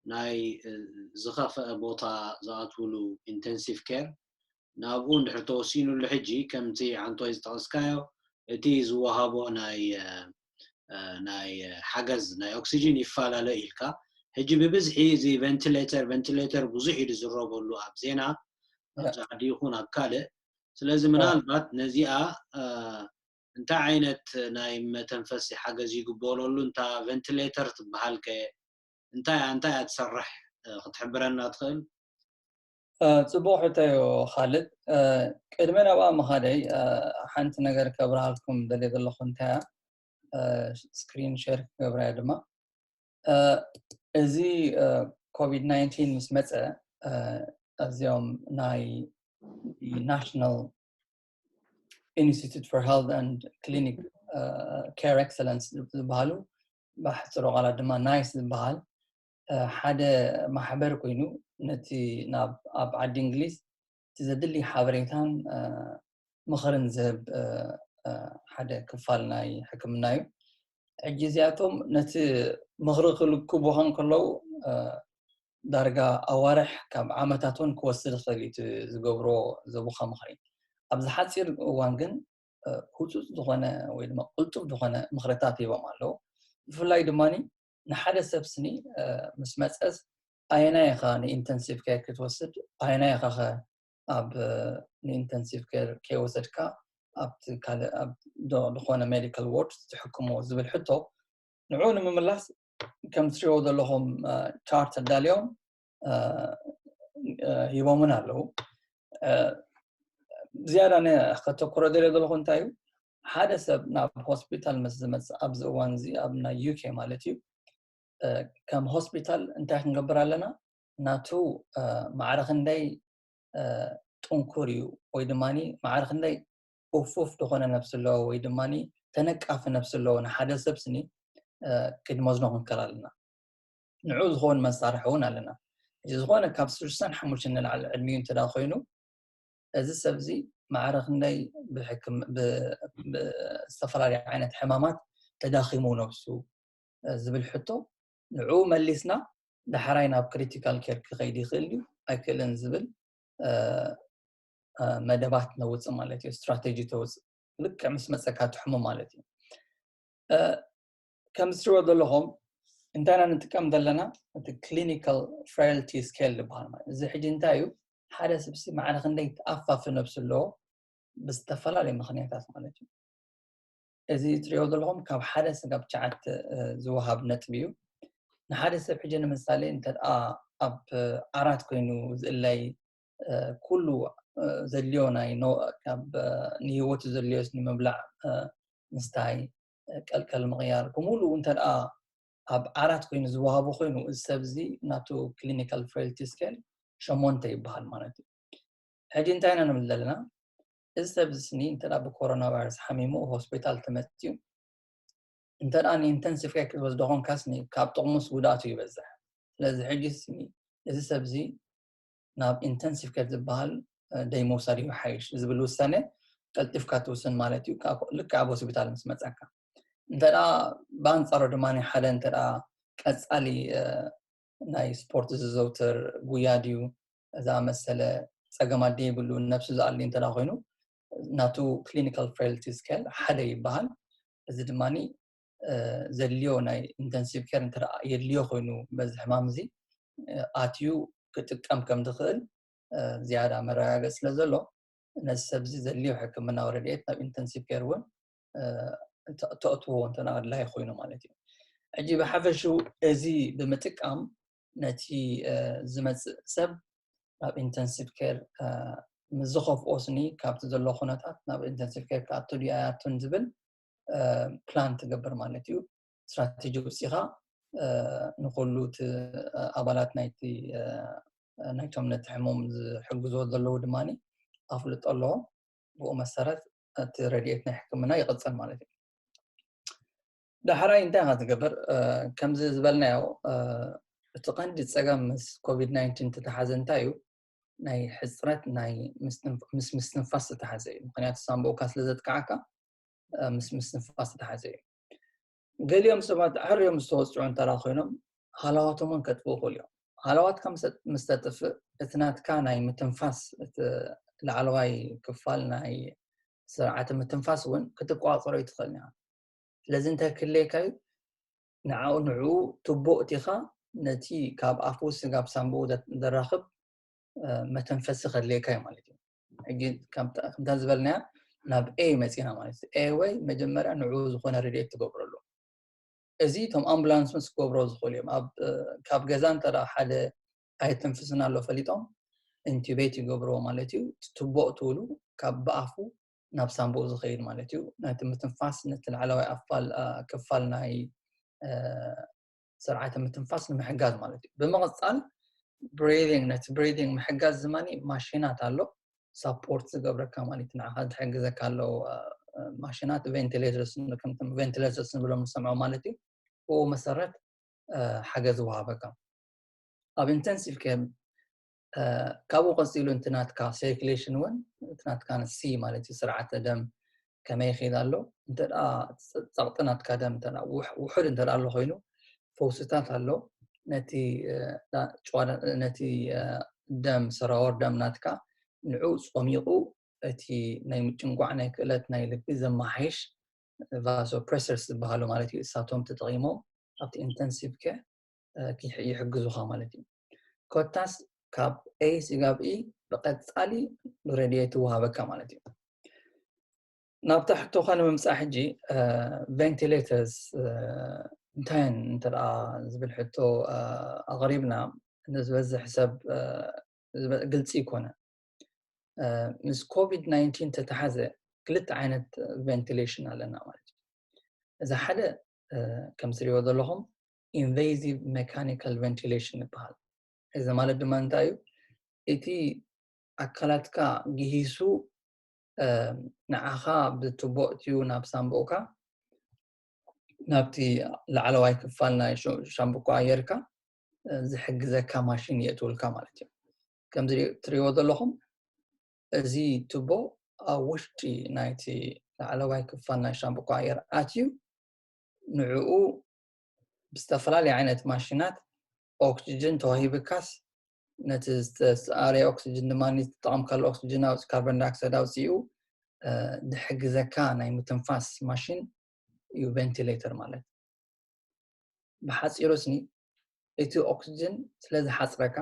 ናይ ዝኸፍአ ቦታ ዝኣትውሉ ኢንተንሲቭ ኬር ናብኡ እንድሕር ተወሲኑሉ ሕጂ ከምቲ ዓንቶይ ዝጠቐስካዮ እቲ ዝወሃቦ ናይ ናይ ሓገዝ ናይ ኦክሲጅን ይፈላለ ኢልካ። ሕጂ ብብዝሒ እዚ ቨንቲሌተር ቨንቲሌተር ብዙሕ እዩ ዝዝረበሉ ኣብ ዜና ኣብ ዛዕዲ ይኹን ኣብ ካልእ። ስለዚ ምናልባት ነዚኣ እንታይ ዓይነት ናይ መተንፈሲ ሓገዝ ይግበረሉ? እንታ ቨንቲሌተር ትበሃል ከ እንታይ እንታይ እያ ትሰርሕ ክትሕብረና ትኽእል? ጽቡቕ ሕቶ እዩ ካልድ። ቅድሚ ናብኣ ምኻደይ ሓንቲ ነገር ከብርሃልኩም ደልየ ዘለኹ እንታይ እያ፣ ስክሪን ሼር ክገብራ እያ ድማ። እዚ ኮቪድ ናይንቲን ምስ መጸ እዚኦም ናይ ናሽናል ኢንስቲቱት ፎር ሄልት ኤንድ ክሊኒክ ኬር ኤክሰለንስ ዝበሃሉ ብሕፅሮ ቃላት ድማ ናይስ ዝበሃል ሓደ ማሕበር ኮይኑ ነቲ ናብ ኣብ ዓዲ እንግሊዝ እቲ ዘድሊ ሓበሬታን ምኽርን ዝህብ ሓደ ክፋል ናይ ሕክምና እዩ። ሕጂ እዚኣቶም ነቲ ምኽሪ ክልክቡ ከለዉ ዳርጋ ኣዋርሕ ካብ ዓመታት እውን ክወስድ ይኽእል እዩ ዝገብሮ ዘቡኻ ምኽሪ። ኣብዚ ሓፂር እዋን ግን ህፁፅ ዝኾነ ወይ ድማ ቅልጡፍ ዝኾነ ምኽርታት ሂቦም ኣለዉ። ብፍላይ ድማ ንሓደ ሰብ ስኒ ምስ መፀስ ኣየናይ ኢኻ ንኢንተንሲቭ ኬር ክትወስድ፣ ኣየናይ ኢኻ ኣብ ንኢንተንሲቭ ኬር ከይወሰድካ ኣብቲ ካልእ ዝኾነ ሜዲካል ዋርድ ትሕክሞ ዝብል ሕቶ ንዑ ንምምላስ ከም ትሪኦ ዘለኹም ቻርት ኣዳልዮም ሂቦምን ኣለዉ። ዝያዳ ከተኩሮ ደልዮ ዘለኹ እንታይ እዩ፣ ሓደ ሰብ ናብ ሆስፒታል ምስ ዝመፅእ ኣብዚ እዋን እዚ ኣብ ናይ ዩኬ ማለት እዩ ከም ሆስፒታል እንታይ ክንገብር ኣለና፣ ናቱ ማዕረ ክንደይ ጥንኩር እዩ ወይ ድማ ማዕረ ክንደይ ውፉፍ ዝኾነ ነብሲ ኣለዎ ወይ ድማ ተነቃፊ ነብሲ ኣለዎ ንሓደ ሰብ ስኒ ክድመዝኖ ክንከል ኣለና። ንዑ ዝኸውን መሳርሒ እውን ኣለና። እዚ ዝኾነ ካብ ሽዱሽተ ሓሙሽተ ንላዕሊ ዕድሚኡ እንተ ኮይኑ እዚ ሰብ እዚ ማዕረ ክንደይ ብዝተፈላለዩ ዓይነት ሕማማት ተዳኺሙ ነብሱ ዝብል ሕቶ ንዑ መሊስና ዳሕራይ ናብ ክሪቲካል ኬር ክኸይድ ይኽእል እዩ ኣይክእልን ዝብል መደባት ነውፅእ ማለት እዩ። ስትራቴጂ ተውፅእ ልክዕ ምስ መፀካ ትሕሙ ማለት እዩ። ከም ዝትሪዎ ዘለኹም እንታይ ኢና ንጥቀም ዘለና? እቲ clinical frailty scale ዝበሃል ማለት እዚ ሕጂ እንታይ እዩ? ሓደ ሰብሲ ማዕረ ክንደይ ተኣፋፊ ነብሲ ኣለዎ ብዝተፈላለዩ ምኽንያታት ማለት እዩ። እዚ ትሪኦ ዘለኹም ካብ ሓደ ስጋብ ትሽዓተ ዝወሃብ ነጥቢ እዩ። ንሓደ ሰብ ሕጂ ንምሳሌ እንተ ኣብ ዓራት ኮይኑ ዝእለይ ኩሉ ዘድልዮ ናይ ንህይወቱ ዘድልዮስ ንምብላዕ፣ ምስታይ፣ ቀልቀል ምቕያር ብምሉኡ እንተ ኣብ ዓራት ኮይኑ ዝወሃቡ ኮይኑ እዚ ሰብ እዚ ናቱ clinical frailty scale ሸሞንተ ይበሃል ማለት እዩ። ሕጂ እንታይ ኢና ንብል ዘለና? እዚ ሰብ እዚ ስኒ እንተ ብኮሮና ቫይረስ ሓሚሙ ሆስፒታል ተመፅዩ እንተ ን intensive care ክትወስዶ ኮንካስ ካብ ጥቕሙስ ጉድኣቱ ይበዝሕ። ስለዚ ሕጂ ስኒ እዚ ሰብ እዚ ናብ intensive care ዝበሃል ደይ ምውሳድ እዩ ሓይሽ ዝብል ውሳነ ቀልጢፍካ ትውስን ማለት እዩ። ልክዕ ኣብ ሆስፒታል ምስ መፀካ እንተ ብኣንፃሩ ድማ ሓደ እንተ ቀፃሊ ናይ ስፖርት ዝዘውትር ጉያ ድዩ እዛ መሰለ ፀገማት ደይብሉ ነብሱ ዝኣሊ እንተ ኮይኑ ናቱ clinical frailty scale ሓደ ይበሃል። እዚ ድማ ዘድልዮ ናይ intensive care እንተ የድልዮ ኮይኑ በዚ ሕማም እዚ ኣትዩ ክጥቀም ከም ዝኽእል ዝያዳ መረጋገፅ ስለ ዘሎ ነዚ ሰብ እዚ ዘድልዮ ሕክምናዊ ረድኤት ናብ intensive care እውን ተእትዎ እንተ ኣድላይ ኮይኑ ማለት እዩ። ሕጂ ብሓፈሽኡ እዚ ብምጥቃም ነቲ ዝመፅእ ሰብ ናብ intensive care ምስ ዝኸፍኦ ስኒ ካብቲ ዘሎ ኩነታት ናብ intensive care ክኣቱ ድዩ ኣይኣቱን ዝብል ፕላን ትገብር ማለት እዩ። ስትራቴጂ ውፂኻ ንኩሉ እቲ ኣባላት ናይቲ ናይቶም ነቲ ሕሙም ዝሕግዝዎ ዘለዉ ድማ ኣፍልጦ ኣለዎም። ብኡ መሰረት እቲ ረድኤት ናይ ሕክምና ይቕፅል ማለት እዩ። ዳሕራይ እንታይ ኢኻ ትገብር? ከምዚ ዝበልናዮ እቲ ቀንዲ ፀገም ምስ ኮቪድ ናይንቲን ተተሓዘ እንታይ እዩ? ናይ ሕፅረት ናይ ምስ ምስትንፋስ ዝተሓዘ እዩ። ምክንያቱ ሳንቦካ ስለ ዘጥቃዓካ ምስ ምስትንፋስ ዝተሓዘ እዩ። ገሊኦም ሰባት ኣሕርዮም ዝተወፅዑ እንተላ ኮይኖም ሃለዋቶም እውን ከጥፍኡ ይኽእሉ እዮም። ሃለዋትካ ምስ ተጥፍእ እቲ ናትካ ናይ ምትንፋስ እቲ ላዕለዋይ ክፋል ናይ ስርዓተ ምትንፋስ እውን ክትቆፃፀሮ ይትኽእል ኢና። ስለዚ እንታይ ክህልየካ እዩ? ንዓኡ ንዕኡ ቱቦ እቲኻ ነቲ ካብ ኣፉ ስጋብ ሳንብኡ ዘራኽብ መተንፈሲ ከድልየካ እዩ ማለት እዩ። ሕጂ ከምታ ዝበልናያ ናብ ኤ መፂና ማለት እዩ። ኤ ወይ መጀመርያ ንዕኡ ዝኾነ ረድኤት ትገብረሉ። እዚ እቶም ኣምቡላንስ ምስ ክገብሮ ዝኽእሉ እዮም። ካብ ገዛ እንተ ሓደ ኣይተንፍስን ኣሎ ፈሊጦም ኢንቱቤት ይገብርዎ ማለት እዩ። ቱቦ ትብሉ ካብ ብኣፉ ናብ ሳንቡኡ ዝኸይድ ማለት እዩ። ነቲ ምትንፋስ ነቲ ላዕለዋይ ኣፋል ክፋል ናይ ስርዓተ ምትንፋስ ንምሕጋዝ ማለት እዩ። ብምቕፃል ብሪዲንግ ነቲ ብሪዲንግ ምሕጋዝ ዝማኒ ማሽናት ኣሎ ሳፖርት ዝገብረካ ማለት እዩ። ንዓኻ ዝሕግዘካ ኣሎ ማሽናት ቬንቲሌተርስ ቬንቲሌተርስ ንብሎም ንሰምዖ ማለት እዩ። ብኡ መሰረት ሓገዝ ይወሃበካ። ኣብ intensive care ካብኡ ቀፂሉ እቲ ናትካ ሰርኩሌሽን እውን እቲ ናትካ ንሲ ማለት እዩ ስርዓተ ደም ከመይ ይኸይድ ኣሎ እንተ ጸቕጢ ናትካ ደም እንተ ውሑድ እንተ ኣሎ ኮይኑ ፈውስታት ኣሎ ነቲ ነቲ ደም ሰራወር ደም ናትካ ንዑ ጾሚቑ እቲ ናይ ምጭንቋዕ ናይ ክእለት ናይ ልቢ ዘመሓይሽ ቫሶፕሬሰርስ ዝበሃሉ ማለት እዩ እሳቶም ተጠቒሞም ኣብቲ intensive care ይሕግዙኻ ማለት እዩ። ኮታስ ካብ ኤ ስጋብ ኢ ብቐጻሊ ብረድዮ ትወሃበካ ማለት እዩ። ናብታ ሕቶኻ ንምምፃእ ሕጂ ቬንቲሌተርስ እንታይ እንተ ዝብል ሕቶ ኣቕሪብና ንዝበዝሕ ሰብ ግልፂ ይኮነ። ምስ ኮቪድ ናይንቲን ተተሓዘ ክልተ ዓይነት ቬንቲሌሽን ኣለና ማለት እዩ። እዚ ሓደ ከም ትሪእዎ ዘለኹም invasive mechanical ventilation ይበሃል። እዚ ማለት ድማ እንታይ እዩ? እቲ ኣካላትካ ግሂሱ ንዓኻ ብቱቦ እትዩ ናብ ሳንቡእካ ናብቲ ላዕለዋይ ክፋል ናይ ሻምብቆ ኣየርካ ዝሕግዘካ ማሽን የእትውልካ ማለት እዩ። ከምዚ ትሪእዎ ዘለኹም እዚ ቱቦ ኣብ ውሽጢ ናይቲ ላዕለዋይ ክፋል ናይ ሻምብቆ ኣየር ኣትዩ ንዕኡ ብዝተፈላለየ ዓይነት ማሽናት ኦክስጅን ተዋሂብካስ ነቲ ዝተኣረየ ኦክስጅን ድማ ዝተጠቐምካሉ ኦክስጅን ካርቦን ዳይኦክሳይድ ኣውፅኡ ዝሕግዘካ ናይ ምትንፋስ ማሽን እዩ ቬንቲሌተር ማለት። ብሓፂሩ ስኒ እቲ ኦክስጅን ስለ ዝሓፅረካ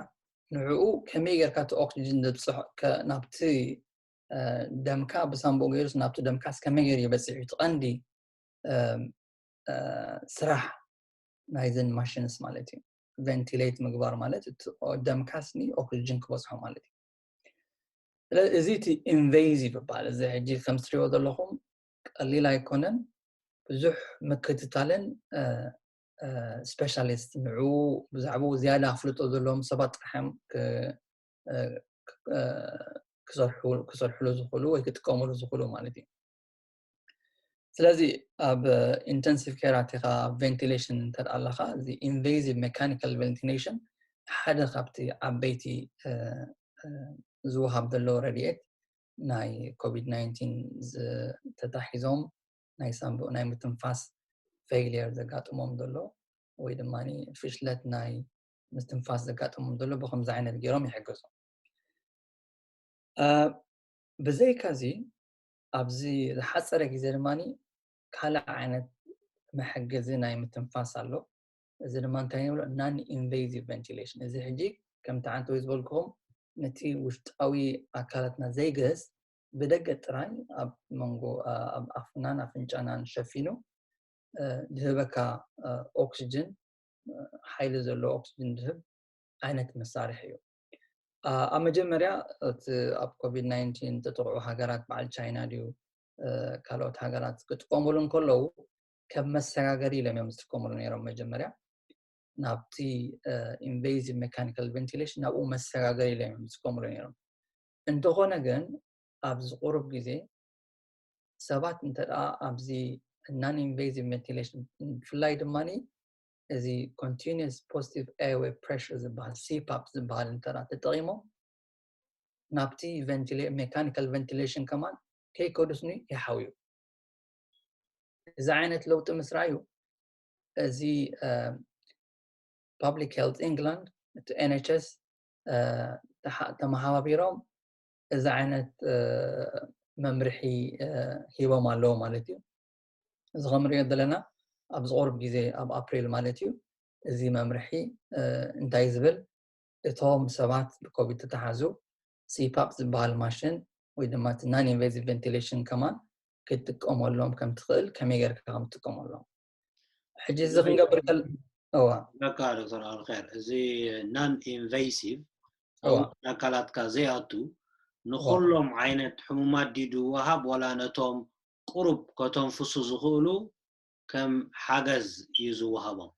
ንዕኡ ከመይ ጌርካ እቲ ኦክስጅን ዘብፅሖ ናብቲ ደምካ ብሳንቡእ ገይሩስ ናብቲ ደምካስ ከመይ ገይሩ ይበፅሕ እዩ እቲ ቀንዲ ስራሕ ናይዘን ማሽንስ ማለት እዩ። ቨንቲሌት ምግባር ማለት ደምካስ ኦክስጅን ክበፅሖ ማለት እዩ። ስለዚ እዚ እቲ ኢንቬዚቭ ይበሃል። እዚ ሕጂ ከም ትሪእዎ ዘለኹም ቀሊል ኣይኮነን። ብዙሕ ምክትታልን ስፔሻሊስት ንዕኡ ብዛዕባኡ ዝያዳ ኣፍልጦ ዘለዎም ሰባት ጥራሕ እዮም ክሰርሕሉ ዝኽእሉ ወይ ክጥቀምሉ ዝኽእሉ ማለት እዩ። ስለዚ ኣብ ኢንተንሲቭ ኬር ኣቲኻ ቬንቲሌሽን እንተ ኣለኻ እዚ ኢንቬዚቭ ሜካኒካል ቬንቲሌሽን ሓደ ካብቲ ዓበይቲ ዝወሃብ ዘሎ ረድኤት ናይ ኮቪድ ናይንቲን ተታሒዞም ናይ ሳንቡእ ናይ ምትንፋስ ፌይሊየር ዘጋጥሞም ዘሎ ወይ ድማ ፍሽለት ናይ ምትንፋስ ዘጋጥሞም ዘሎ ብከምዚ ዓይነት ገይሮም ይሕገዙ። ብዘይካዚ ኣብዚ ዝሓፀረ ግዜ ድማ ካልእ ዓይነት መሐገዚ ናይ ምትንፋስ ኣሎ። እዚ ድማ እንታይ ንብሎ non invasive ventilation። እዚ ሕጂ ከምቲ ዓንተወይ ዝበልክኹም ነቲ ውሽጣዊ ኣካላትና ዘይገስ ብደገ ጥራይ ኣብ መንጎ ኣብ ኣፍናን ኣፍንጫናን ሸፊኑ ዝህበካ ኦክስጅን ሓይሊ ዘለዎ ኦክስጅን ዝህብ ዓይነት መሳርሒ እዩ። ኣብ መጀመርያ እቲ ኣብ ኮቪድ ናይንቲን ዝተጠቕዑ ሃገራት በዓል ቻይና ድዩ ካልኦት ሃገራት ክጥቀሙሉ እንከለዉ ከም መሰጋገሪ ኢሎም እዮም ዝጥቀሙሉ ነይሮም። መጀመርያ ናብቲ ኢንቬዚቭ ሜካኒካል ቬንቲሌሽን ናብኡ መሰጋገሪ ኢሎም እዮም ዝጥቀሙሉ ነይሮም። እንተኾነ ግን ኣብዚ ቁሩብ ግዜ ሰባት እንተ ደኣ ኣብዚ non invasive ventilation ብፍላይ ድማ እዚ continuous positive airway pressure ዝበሃል ሲፓፕ ዝበሃል እንተ ደኣ ተጠቒሞም ናብቲ ሜካኒካል ቬንቲሌሽን ከማን ከይከዱ ስኒ ይሓውዩ። እዚ ዓይነት ለውጢ ምስ ረኣዩ እዚ ፐብሊክ ሄልት ኢንግላንድ እቲ ኤንኤችኤስ ተመሓባቢሮም እዚ ዓይነት መምርሒ ሂቦም ኣለዉ ማለት እዩ። እዚ ከም ንሪኦ ዘለና ኣብዚ ቁሩብ ግዜ ኣብ ኣፕሪል ማለት እዩ እዚ መምርሒ እንታይ ዝብል እቶም ሰባት ብኮቪድ ተተሓዙ ሲፓፕ ዝበሃል ማሽን ወይ ድማ እቲ non invasive ventilation ከማን ክትጥቀመሎም ከም ትኽእል ከመይ ጌርካ ከም ትጥቀመሎም ሕጂ እዚ ክንገብር ከል እዋ በቃ ዶክተር ኣልኸር እዚ non invasive ኣካላትካ ዘይኣቱ ንኩሎም ዓይነት ሕሙማት ድዩ ዝወሃብ ዋላ ነቶም ቁሩብ ከተንፍሱ ዝኽእሉ ከም ሓገዝ እዩ ዝወሃቦም?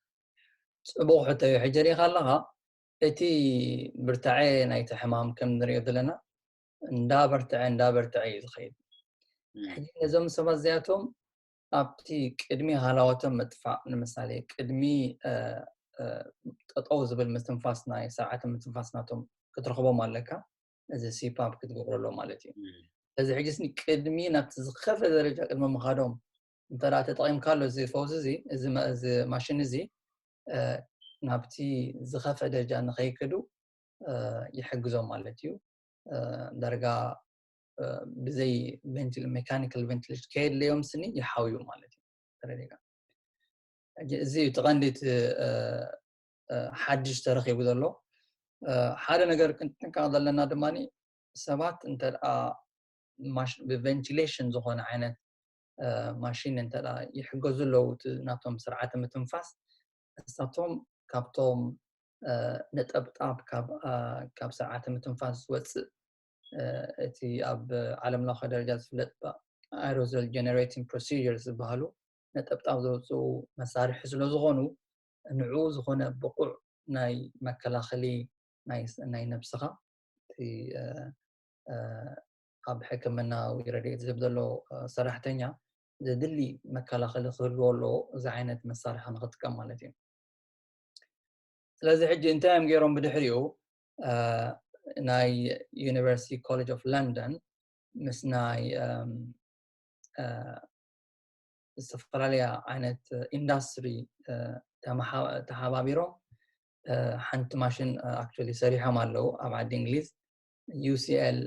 ፅቡቕ ሕቶ እዩ። ሕጂ ሪኢኻ ኣለኻ እቲ ብርታዐ ናይቲ ሕማም ከም ንሪኦ ዘለና እንዳበርትዐ እንዳበርትዐ እዩ ዝኸይድ። ሕጂ ነዞም ሰባት እዚኣቶም ኣብቲ ቅድሚ ሃላዋቶም ምጥፋእ ንምሳሌ ቅድሚ ጠጠው ዝብል ምትንፋስ ናይ ስርዓተ ምትንፋስ ናቶም ክትረኽቦም ኣለካ። እዚ ሲፓፕ ክትገብረሎ ማለት እዩ። እዚ ሕጂ ስኒ ቅድሚ ናብቲ ዝኸፈ ደረጃ ቅድሚ ምኻዶም እንተ ተጠቒምካሎ እዚ ፈውሲ እዚ እዚ ማሽን እዚ ናብቲ ዝኸፈ ደረጃ ንኸይክዱ ይሕግዞም ማለት እዩ። ዳርጋ ብዘይ ሜካኒካል ቬንቲሌሽን ከየድለዮም ስኒ ይሓውዩ ማለት እዩ። ተረዲእካ? እዚ እዩ እቲ ቀንዲ እቲ ሓድሽ ተረኺቡ ዘሎ። ሓደ ነገር ክንጥንቀቕ ዘለና ድማ ሰባት እንተ ብቬንቲሌሽን ዝኾነ ዓይነት ማሽን እንተ ይሕገዙ ኣለዉ ናቶም ስርዓተ ምትንፋስ እሳቶም ካብቶም ነጠብጣብ ካብ ስርዓተ ምትንፋስ ዝወፅእ እቲ ኣብ ዓለም ለኸ ደረጃ ዝፍለጥ ኣይሮዞል ጀነሬቲንግ ፕሮሲጀር ዝበሃሉ ነጠብጣብ ዘውፅኡ መሳርሒ ስለ ዝኾኑ ንዕኡ ዝኾነ ብቑዕ ናይ መከላኸሊ ናይ ነብስኻ እቲ ኣብ ሕክምናዊ ረድኤት ዝህብ ዘሎ ሰራሕተኛ ዘድሊ መከላኸሊ ክህልዎ ኣለዎ እዚ ዓይነት መሳርሒ ንክጥቀም ማለት እዩ። ስለዚ ሕጂ እንታይ እዮም ገይሮም ብድሕሪኡ ናይ ዩኒቨርሲቲ ኮሌጅ ኦፍ ለንደን ምስ ናይ ዝተፈላለያ ዓይነት ኢንዳስትሪ ተሓባቢሮም ሓንቲ ማሽን ኣክቹዋሊ ሰሪሖም ኣለዉ ኣብ ዓዲ እንግሊዝ ዩሲኤል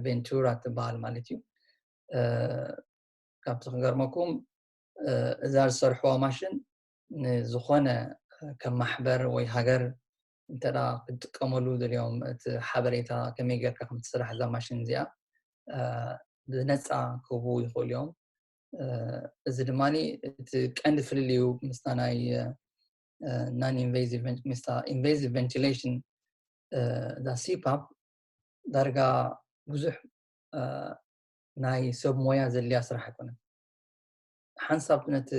ቬንቱራ ትበሃል ማለት እዩ። ካብቲ ክገርመኩም እዛ ዝሰርሕዋ ማሽን ንዝኾነ ከም ማሕበር ወይ ሃገር እንተ ክትጥቀመሉ ደልዮም እቲ ሓበሬታ ከመይ ጌርካ ከም ትስራሕ እዛ ማሽን እዚኣ ብነፃ ክህቡ ይኽእሉ እዮም። እዚ ድማ እቲ ቀንዲ ፍልልዩ ምስታ ናይ non invasive invasive ventilation እዛ ሲፓፕ ዳርጋ ብዙሕ ናይ ሰብ ሞያ ዘድልያ ስራሕ ኣይኮነን። ሓንሳብ ነቲ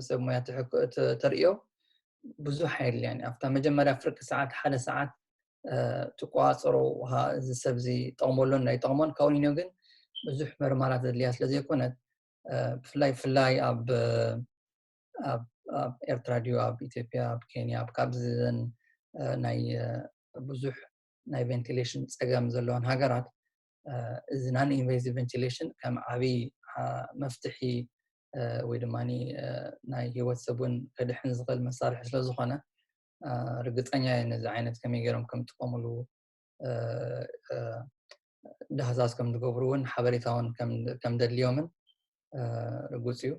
ሰብ ሞያ ተርእዮ ብዙሕ ኣየድልያን። ኣብታ መጀመርያ ፍርቂ ሰዓት ሓደ ሰዓት ትቆፃፀሮ እዚ ሰብ እዚ ጠቕመሎን ኣይጠቕሞን ካብኡ ንዮ ግን ብዙሕ መርማራት ዘድልያ ስለ ዘይኮነት ብፍላይ ፍላይ ኣብ ኣብ ኤርትራ ድዩ ኣብ ኢትዮጵያ ኣብ ኬንያ ኣብ ካብዘን ናይ ብዙሕ ናይ ቬንቲሌሽን ፀገም ዘለዎን ሃገራት እዚ non invasive ventilation ከም ዓብይ መፍትሒ ወይ ድማ ናይ ህይወት ሰብ እውን ከድሕን ዝኽእል መሳርሒ ስለዝኾነ ርግፀኛ እየ ነዚ ዓይነት ከመይ ገይሮም ከም ዝጥቀምሉ ዳህሳስ ከም ዝገብሩ እውን ሓበሬታ እውን ከም ደድልዮምን ርጉፅ እዩ።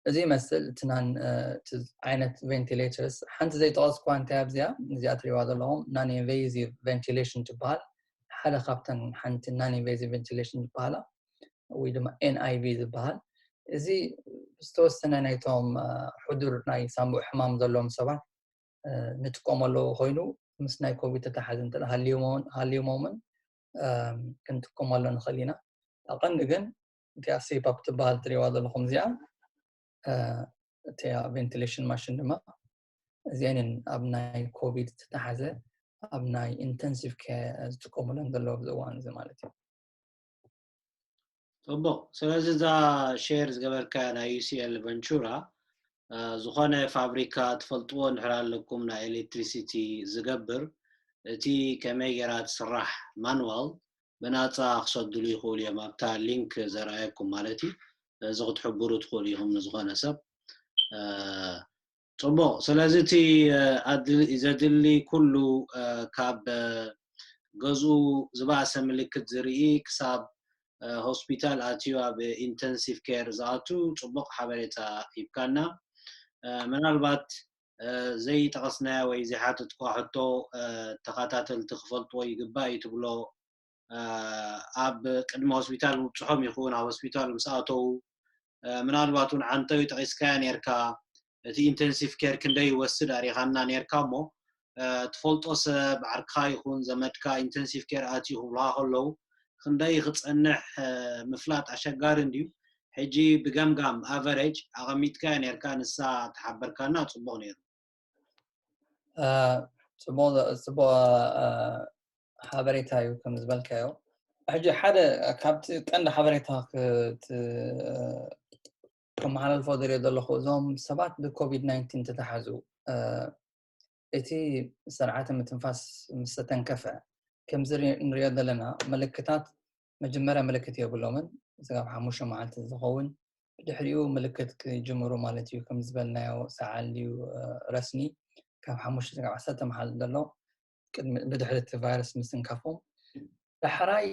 እዚ ይመስል እቲ ዓይነት ventilators ሓንቲ ዘይጠቐስኳ እንታይ ኣብዚኣ እዚኣ ትሪዋ ዘለኹም non invasive ventilation ትበሃል። ሓደ ካብተን ሓንቲ non invasive ventilation ዝበሃላ ወይ ድማ NIV ዝበሃል እዚ ዝተወሰነ ናይቶም ሕዱር ናይ ሳንቡእ ሕማም ዘለዎም ሰባት ንጥቀመሉ ኮይኑ ምስ ናይ ኮቪድ ተተሓዘ እንተ ሃልዩሞምን ክንጥቀመሉ ንኽእል ኢና። ቀንዲ ግን እቲኣ ሲፓፕ ትበሃል ትሪዋ ዘለኹም እዚኣ እቲኣ ቬንቲሌሽን ማሽን ድማ እዚኣንን ኣብ ናይ ኮቪድ ዝተተሓዘ ኣብ ናይ ኢንተንሲቭ ኬር ዝጥቀሙለን ዘለዉ ኣብዚ እዋን እዚ ማለት እዩ። ፅቡቕ። ስለዚ እዛ ሼር ዝገበርካ ናይ UCL ቨንቹራ ዝኾነ ፋብሪካ ትፈልጥዎ እንድሕር ኣለኩም ናይ ኤሌክትሪሲቲ ዝገብር እቲ ከመይ ጌራ ትስራሕ ማንዋል ብናፃ ክሰድሉ ይኽእሉ እዮም ኣብታ ሊንክ ዘርኣየኩም ማለት እዩ። እዚ ክትሕብሩ ትኽእሉ ኢኹም ንዝኾነ ሰብ። ፅቡቕ። ስለዚ እቲ ዘድሊ ኩሉ ካብ ገዝኡ ዝበኣሰ ምልክት ዝርኢ ክሳብ ሆስፒታል ኣትዩ ኣብ ኢንተንሲቭ ኬር ዝኣቱ ፅቡቕ ሓበሬታ ሂብካና። ምናልባት ዘይጠቐስናዮ ወይ ዘይሓተትኳ ሕቶ ተኸታተልቲ ክፈልጥዎ ይግባእ እዩ ትብሎ ኣብ ቅድሚ ሆስፒታል ምብፅሖም ይኹን ኣብ ሆስፒታል ምስ ኣተዉ ምናልባት እውን ዓንተዊ ጠቒስካያ ነርካ እቲ ኢንተንሲቭ ኬር ክንደይ ይወስድ ኣሪኻና ነርካ እሞ ትፈልጦ ሰብ ዓርክኻ ይኹን ዘመድካ ኢንተንሲቭ ኬር ኣትዩ ክብልካ ከለዉ ክንደይ ክፀንሕ ምፍላጥ ኣሸጋሪ እንድዩ። ሕጂ ብገምጋም ኣቨሬጅ ኣቐሚጥካያ ነርካ ንሳ ተሓበርካና ፅቡቕ ነይሩ። ፅቡቕ ሓበሬታ እዩ ከም ዝበልካዮ። ሕጂ ሓደ ካብቲ ቀንዲ ሓበሬታ ከመሓላልፎ ዝሪኦ ዘለኹ እዞም ሰባት ብኮቪድ ናይንቲን ተተሓዙ እቲ ስርዓተ ምትንፋስ ምስ ተተንከፈ ከምዚ ንሪኦ ዘለና ምልክታት መጀመርያ ምልክት የብሎምን። ስጋብ ሓሙሽተ መዓልቲ ዝኸውን ብድሕሪኡ ምልክት ክጅምሩ ማለት እዩ። ከም ዝበልናዮ ሰዓል ድዩ ረስኒ ካብ ሓሙሽተ ስጋብ ዓሰርተ መዓልቲ ዘሎ ብድሕሪ እቲ ቫይረስ ምስትንካፎም ዳሕራይ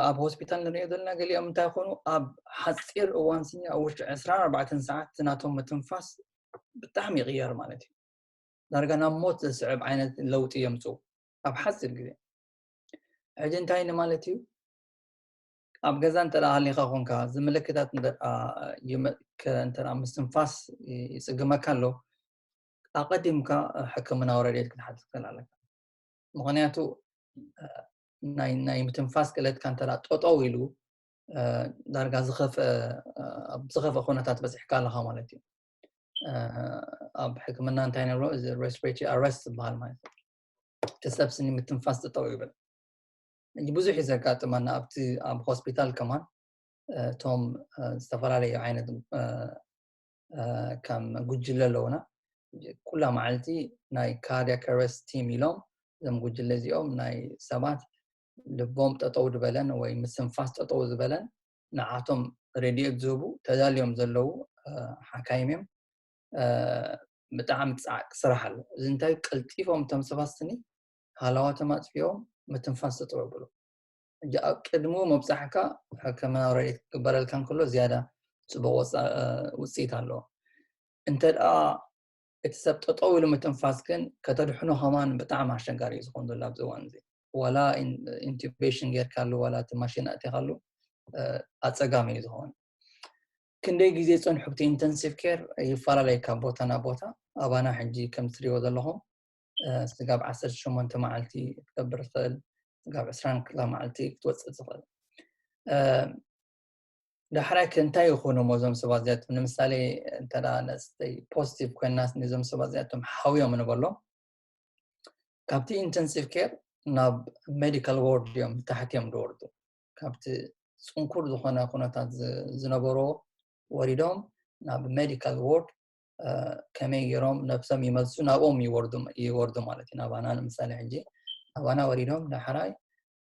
ኣብ ሆስፒታል ንሪኦ ዘለና ገሊኦም እንታይ ይኾኑ ኣብ ሓፂር እዋን ስኒ ኣብ ውሽጢ ዕስራን ኣርባዕተን ሰዓት ናቶም ምትንፋስ ብጣዕሚ ይቕየር ማለት እዩ። ዳርጋ ናብ ሞት ዘስዕብ ዓይነት ለውጢ የምፅኡ ኣብ ሓፂር ግዜ። ሕጂ እንታይ ንማለት እዩ? ኣብ ገዛ እንተ ሃሊኻ ኮንካ እዚ ምልክታት እንተ ምስትንፋስ ይፅግመካ ኣሎ ኣቐዲምካ ሕክምናዊ ረድኤት ክትሓትት ትኽእል ኣለካ። ምኽንያቱ ናይ ምትንፋስ ክእለትካ እንተ ጠጠው ኢሉ ዳርጋ ዝኸፍአ ኩነታት በፂሕካ ኣለኻ ማለት እዩ። ኣብ ሕክምና እንታይ ንብሎ እዚ respiratory arrest ዝበሃል ማለት እዩ። እቲ ሰብ ስኒ ምትንፋስ ጠጠው ይብል። ብዙሕ እዩ ዘጋጥመና ኣብቲ ኣብ ሆስፒታል ከማን እቶም ዝተፈላለዩ ዓይነት ከም ጉጅለ ኣለውና ኩላ መዓልቲ ናይ cardiac arrest team ኢሎም እዞም ጉጅለ እዚኦም ናይ ሰባት ልቦም ጠጠው ዝበለን ወይ ምስትንፋስ ጠጠው ዝበለን ንዓቶም ረድኤት ዝህቡ ተዳልዮም ዘለዉ ሓካይም እዮም። ብጣዕሚ ፃዕቂ ስራሕ ኣሎ። እዚ እንታይ ቀልጢፎም እቶም ሰባት ስኒ ሃለዋቶም ኣጥፊኦም ምትንፋስ ጠጠው የብሉ። ሕጂ ኣብ ቅድሚኡ ምብፃሕካ ሕክምናዊ ረድኤት ክግበረልካ እንከሎ ዝያዳ ፅቡቕ ውፅኢት ኣለዎ። እንተ ደኣ እቲ ሰብ ጠጠው ኢሉ ምትንፋስ ግን ከተድሕኖ ከማን ብጣዕሚ ኣሸጋሪ እዩ ዝኸውን ዘሎ ኣብዚ እዋን እዚ። ዋላ ኢንቱቤሽን ጌርካሉ ዋላ እቲ ማሽን ኣእቲኻሉ ኣፀጋሚ እዩ ዝኸውን። ክንደይ ግዜ ፀንሑ ኣብቲ ኢንተንሲቭ ኬር ይፈላለይ ካብ ቦታ ናብ ቦታ። ኣባና ሕጂ ከም ትሪእዎ ዘለኹም ስጋብ ዓሰርተ ሸሞንተ መዓልቲ ክትገብር ትኽእል፣ ስጋብ ዕስራን ክልተ መዓልቲ ክትወፅእ ትኽእል። ዳሕራይ ከ እንታይ ይኾኑ እሞ እዞም ሰባት እዚኣቶም? ንምሳሌ እንተ ነስተይ ፖዚቲቭ ኮይናስ ንዞም ሰባት እዚኣቶም ሓውዮም ንበሎም፣ ካብቲ ኢንተንሲቭ ኬር ናብ ሜዲካል ዋርድ እዮም ታሕቲ እዮም ዝወርዱ። ካብቲ ፅንኩር ዝኾነ ኩነታት ዝነበሮ ወሪዶም ናብ ሜዲካል ዋርድ ከመይ ገይሮም ነብሶም ይመልሱ ናብኦም ይወርዱ ማለት እዩ። ናባና ንምሳሌ ሕጂ ናባና ወሪዶም ዳሕራይ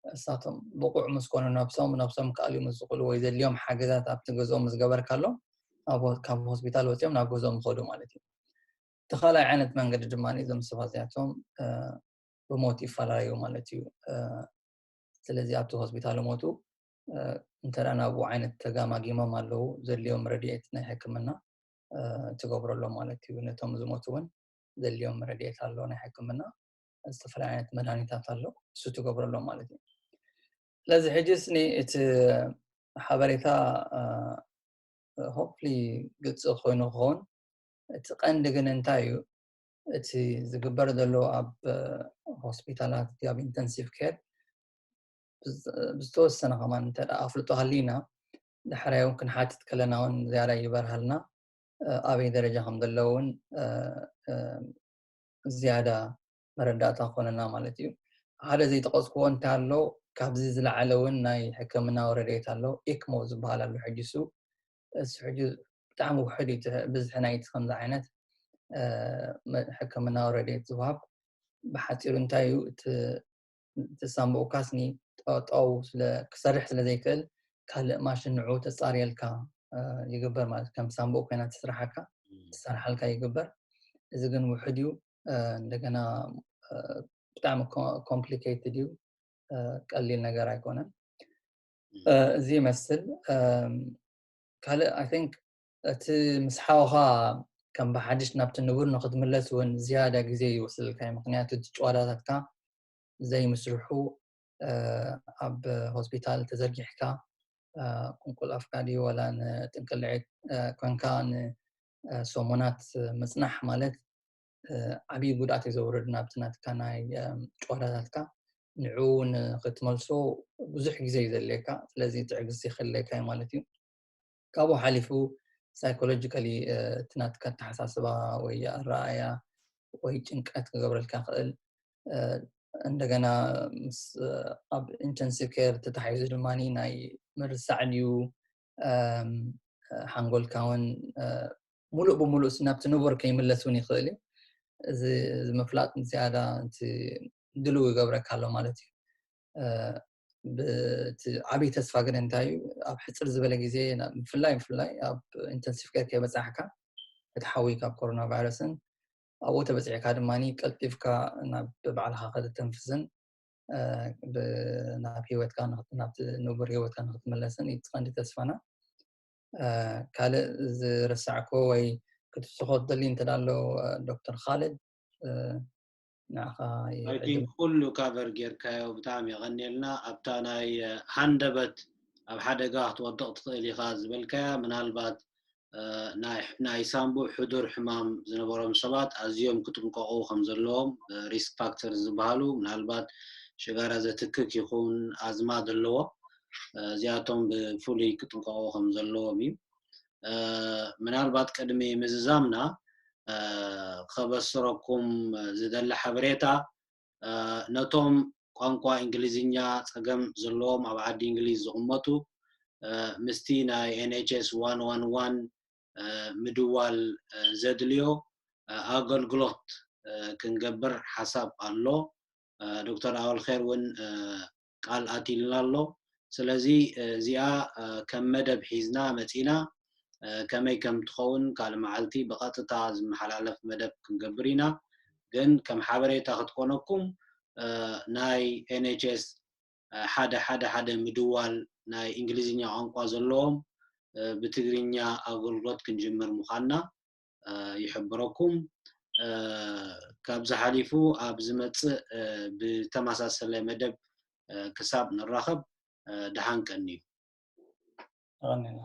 እሳቶም ብቑዕ ምስ ኮኑ ነብሶም ነብሶም ክኣልዩ ምስ ዝኽእሉ ወይ ዘድልዮም ሓገዛት ኣብቲ ገዝኦም ምስ ገበርካሎም ካብ ሆስፒታል ወፂኦም ናብ ገዝኦም ይኸዱ ማለት እዩ። እቲ ካልኣይ ዓይነት መንገዲ ድማ እዞም ሰባት እዚኣቶም ብሞት ይፈላለዩ ማለት እዩ። ስለዚ ኣብቲ ሆስፒታል ሞቱ እንተ ናብኡ ዓይነት ተጋማጊሞም ኣለዉ ዘድልዮም ረድኤት ናይ ሕክምና ትገብረሎም ማለት እዩ። ነቶም ዝሞቱ እውን ዘድልዮም ረድኤት ኣሎ ናይ ሕክምና፣ ዝተፈላለዩ ዓይነት መድሃኒታት ኣሎ እሱ ትገብረሎም ማለት እዩ። ስለዚ ሕጂ ስኒ እቲ ሓበሬታ ሆፕሊ ግልፂ ኮይኑ ክኸውን፣ እቲ ቀንዲ ግን እንታይ እዩ እቲ ዝግበር ዘሎ ኣብ ሆስፒታላት ኣብ ኢንተንሲቭ ኬር ብዝተወሰነ ከማን እንተ ኣፍልጦ ሃሊና ዳሕራይ እውን ክንሓትት ከለና እውን ዝያዳ ይበርሃልና ኣበይ ደረጃ ከም ዘለውን ዝያዳ መረዳእታ ክኾነና ማለት እዩ። ሓደ ዘይጠቐስክዎ እንታይ ኣሎ፣ ካብዚ ዝለዓለ እውን ናይ ሕክምናዊ ረድኤት ኣሎ። ኢክሞ ዝበሃል ኣሎ። ሕጂ እሱ እሱ ሕጂ ብጣዕሚ ውሕድ እዩ ብዝሒ ናይቲ ከምዚ ዓይነት ሕክምናዊ ረድኤት ዝወሃብ። ብሓፂሩ እንታይ እዩ እቲ ሳምቡእካስ ጠጠው ክሰርሕ ስለ ዘይክእል ካልእ ማሽን ንዑ ተፃርየልካ ይግበር ማለት ከም ሳምቡእ ኮይና ትስራሓካ ትሰርሓልካ ይግበር። እዚ ግን ውሕድ እዩ። እንደገና ብጣዕሚ ኮምፕሊኬትድ እዩ፣ ቀሊል ነገር ኣይኮነን። እዚ ይመስል። ካልእ ኣይ ቲንክ እቲ ምስ ሓውኻ ከም ብሓድሽ ናብቲ ንቡር ንክትምለስ እውን ዝያዳ ግዜ ይወስደልካ እዩ። ምክንያቱ እቲ ጨዋዳታትካ ዘይምስርሑ ኣብ ሆስፒታል ተዘርጊሕካ ቁንቁል ኣፍካ ድዩ ዋላ ንጥንቅልዒ ኮንካ ንሰሙናት ምፅናሕ ማለት ዓብዪ ጉድኣት እዩ ዘውርድ ናብቲ ናትካ ናይ ጨዋዳታትካ። ንዕኡ ንክትመልሶ ብዙሕ ግዜ እዩ ዘድልየካ። ስለዚ ትዕግስቲ ክድለየካ እዩ ማለት እዩ። ካብኡ ሓሊፉ ሳይኮሎጂካሊ እቲ ናትካ ኣተሓሳስባ ወይ ኣረኣእያ ወይ ጭንቀት ክገብረልካ ክእል። እንደገና ምስ ኣብ ኢንተንሲቭ ኬር ተታሒዙ ድማ ናይ ምርሳዕ ድዩ ሓንጎልካ እውን ሙሉእ ብሙሉእ ናብቲ ንቡር ከይምለስ እውን ይኽእል እዩ። እዚ ምፍላጥ ዝያዳ ድልው ይገብረካ ኣሎ ማለት እዩ። ብቲ ዓብዪ ተስፋ ግን እንታይ እዩ፣ ኣብ ሕፅር ዝበለ ግዜ ብፍላይ ብፍላይ ኣብ ኢንተንሲቭ ኬር ከይበፃሕካ እቲ ሓዊ ካብ ኮሮና ቫይረስን ኣብኡ ተበፂሕካ ድማ ቀልጢፍካ ናብ ባዕልካ ከተተንፍስን ናብ ህይወትካ ናብቲ ንቡር ህይወትካ ንክትመለስን እዩ ቀንዲ ተስፋና። ካልእ ዝረሳዕኮ ወይ ክትስኮ ትደሊ እንተ ኣሎ ዶክተር ካልድ ንዓኻ ኩሉ ካቨር ጌርካዮ። ብጣዕሚ የቐንየልና። ኣብታ ናይ ሃንደበት ኣብ ሓደጋ ክትወድቕ ትኽእል ኢኻ ዝበልካያ ምናልባት ናይ ሳምቡእ ሕዱር ሕማም ዝነበሮም ሰባት ኣዝዮም ክጥንቀቑ ከም ዘለዎም ሪስክ ፋክተር ዝበሃሉ ምናልባት ሽጋራ ዘትክክ ይኹን ኣዝማ ዘለዎ እዚኣቶም ብፍሉይ ክጥንቀቑ ከም ዘለዎም እዩ። ምናልባት ቅድሚ ምዝዛምና ከበስረኩም ዝደሊ ሓበሬታ ነቶም ቋንቋ እንግሊዝኛ ፀገም ዘለዎም ኣብ ዓዲ እንግሊዝ ዝቕመጡ ምስቲ ናይ ኤንኤችኤስ ዋን ዋን ዋን ምድዋል ዘድልዮ ኣገልግሎት ክንገብር ሓሳብ ኣሎ። ዶክተር ኣወልኸር እውን ቃል ኣትይልና ኣሎ። ስለዚ እዚኣ ከም መደብ ሒዝና መፂና ከመይ ከም ትኸውን ካልእ መዓልቲ ብቐጥታ ዝመሓላለፍ መደብ ክንገብር ኢና። ግን ከም ሓበሬታ ክትኮነኩም ናይ ኤንኤችኤስ ሓደ ሓደ ሓደ ምድዋል ናይ እንግሊዝኛ ቋንቋ ዘለዎም ብትግርኛ ኣገልግሎት ክንጅምር ምዃንና ይሕብረኩም። እ፣ ካብዚ ሓሊፉ ኣብ ዝመጽእ፣ እ፣ ብተመሳሰለ መደብ፣ እ፣ ክሳብ ንራኸብ፣ እ፣ ደሓን ቀንዩ። ተቐኒና።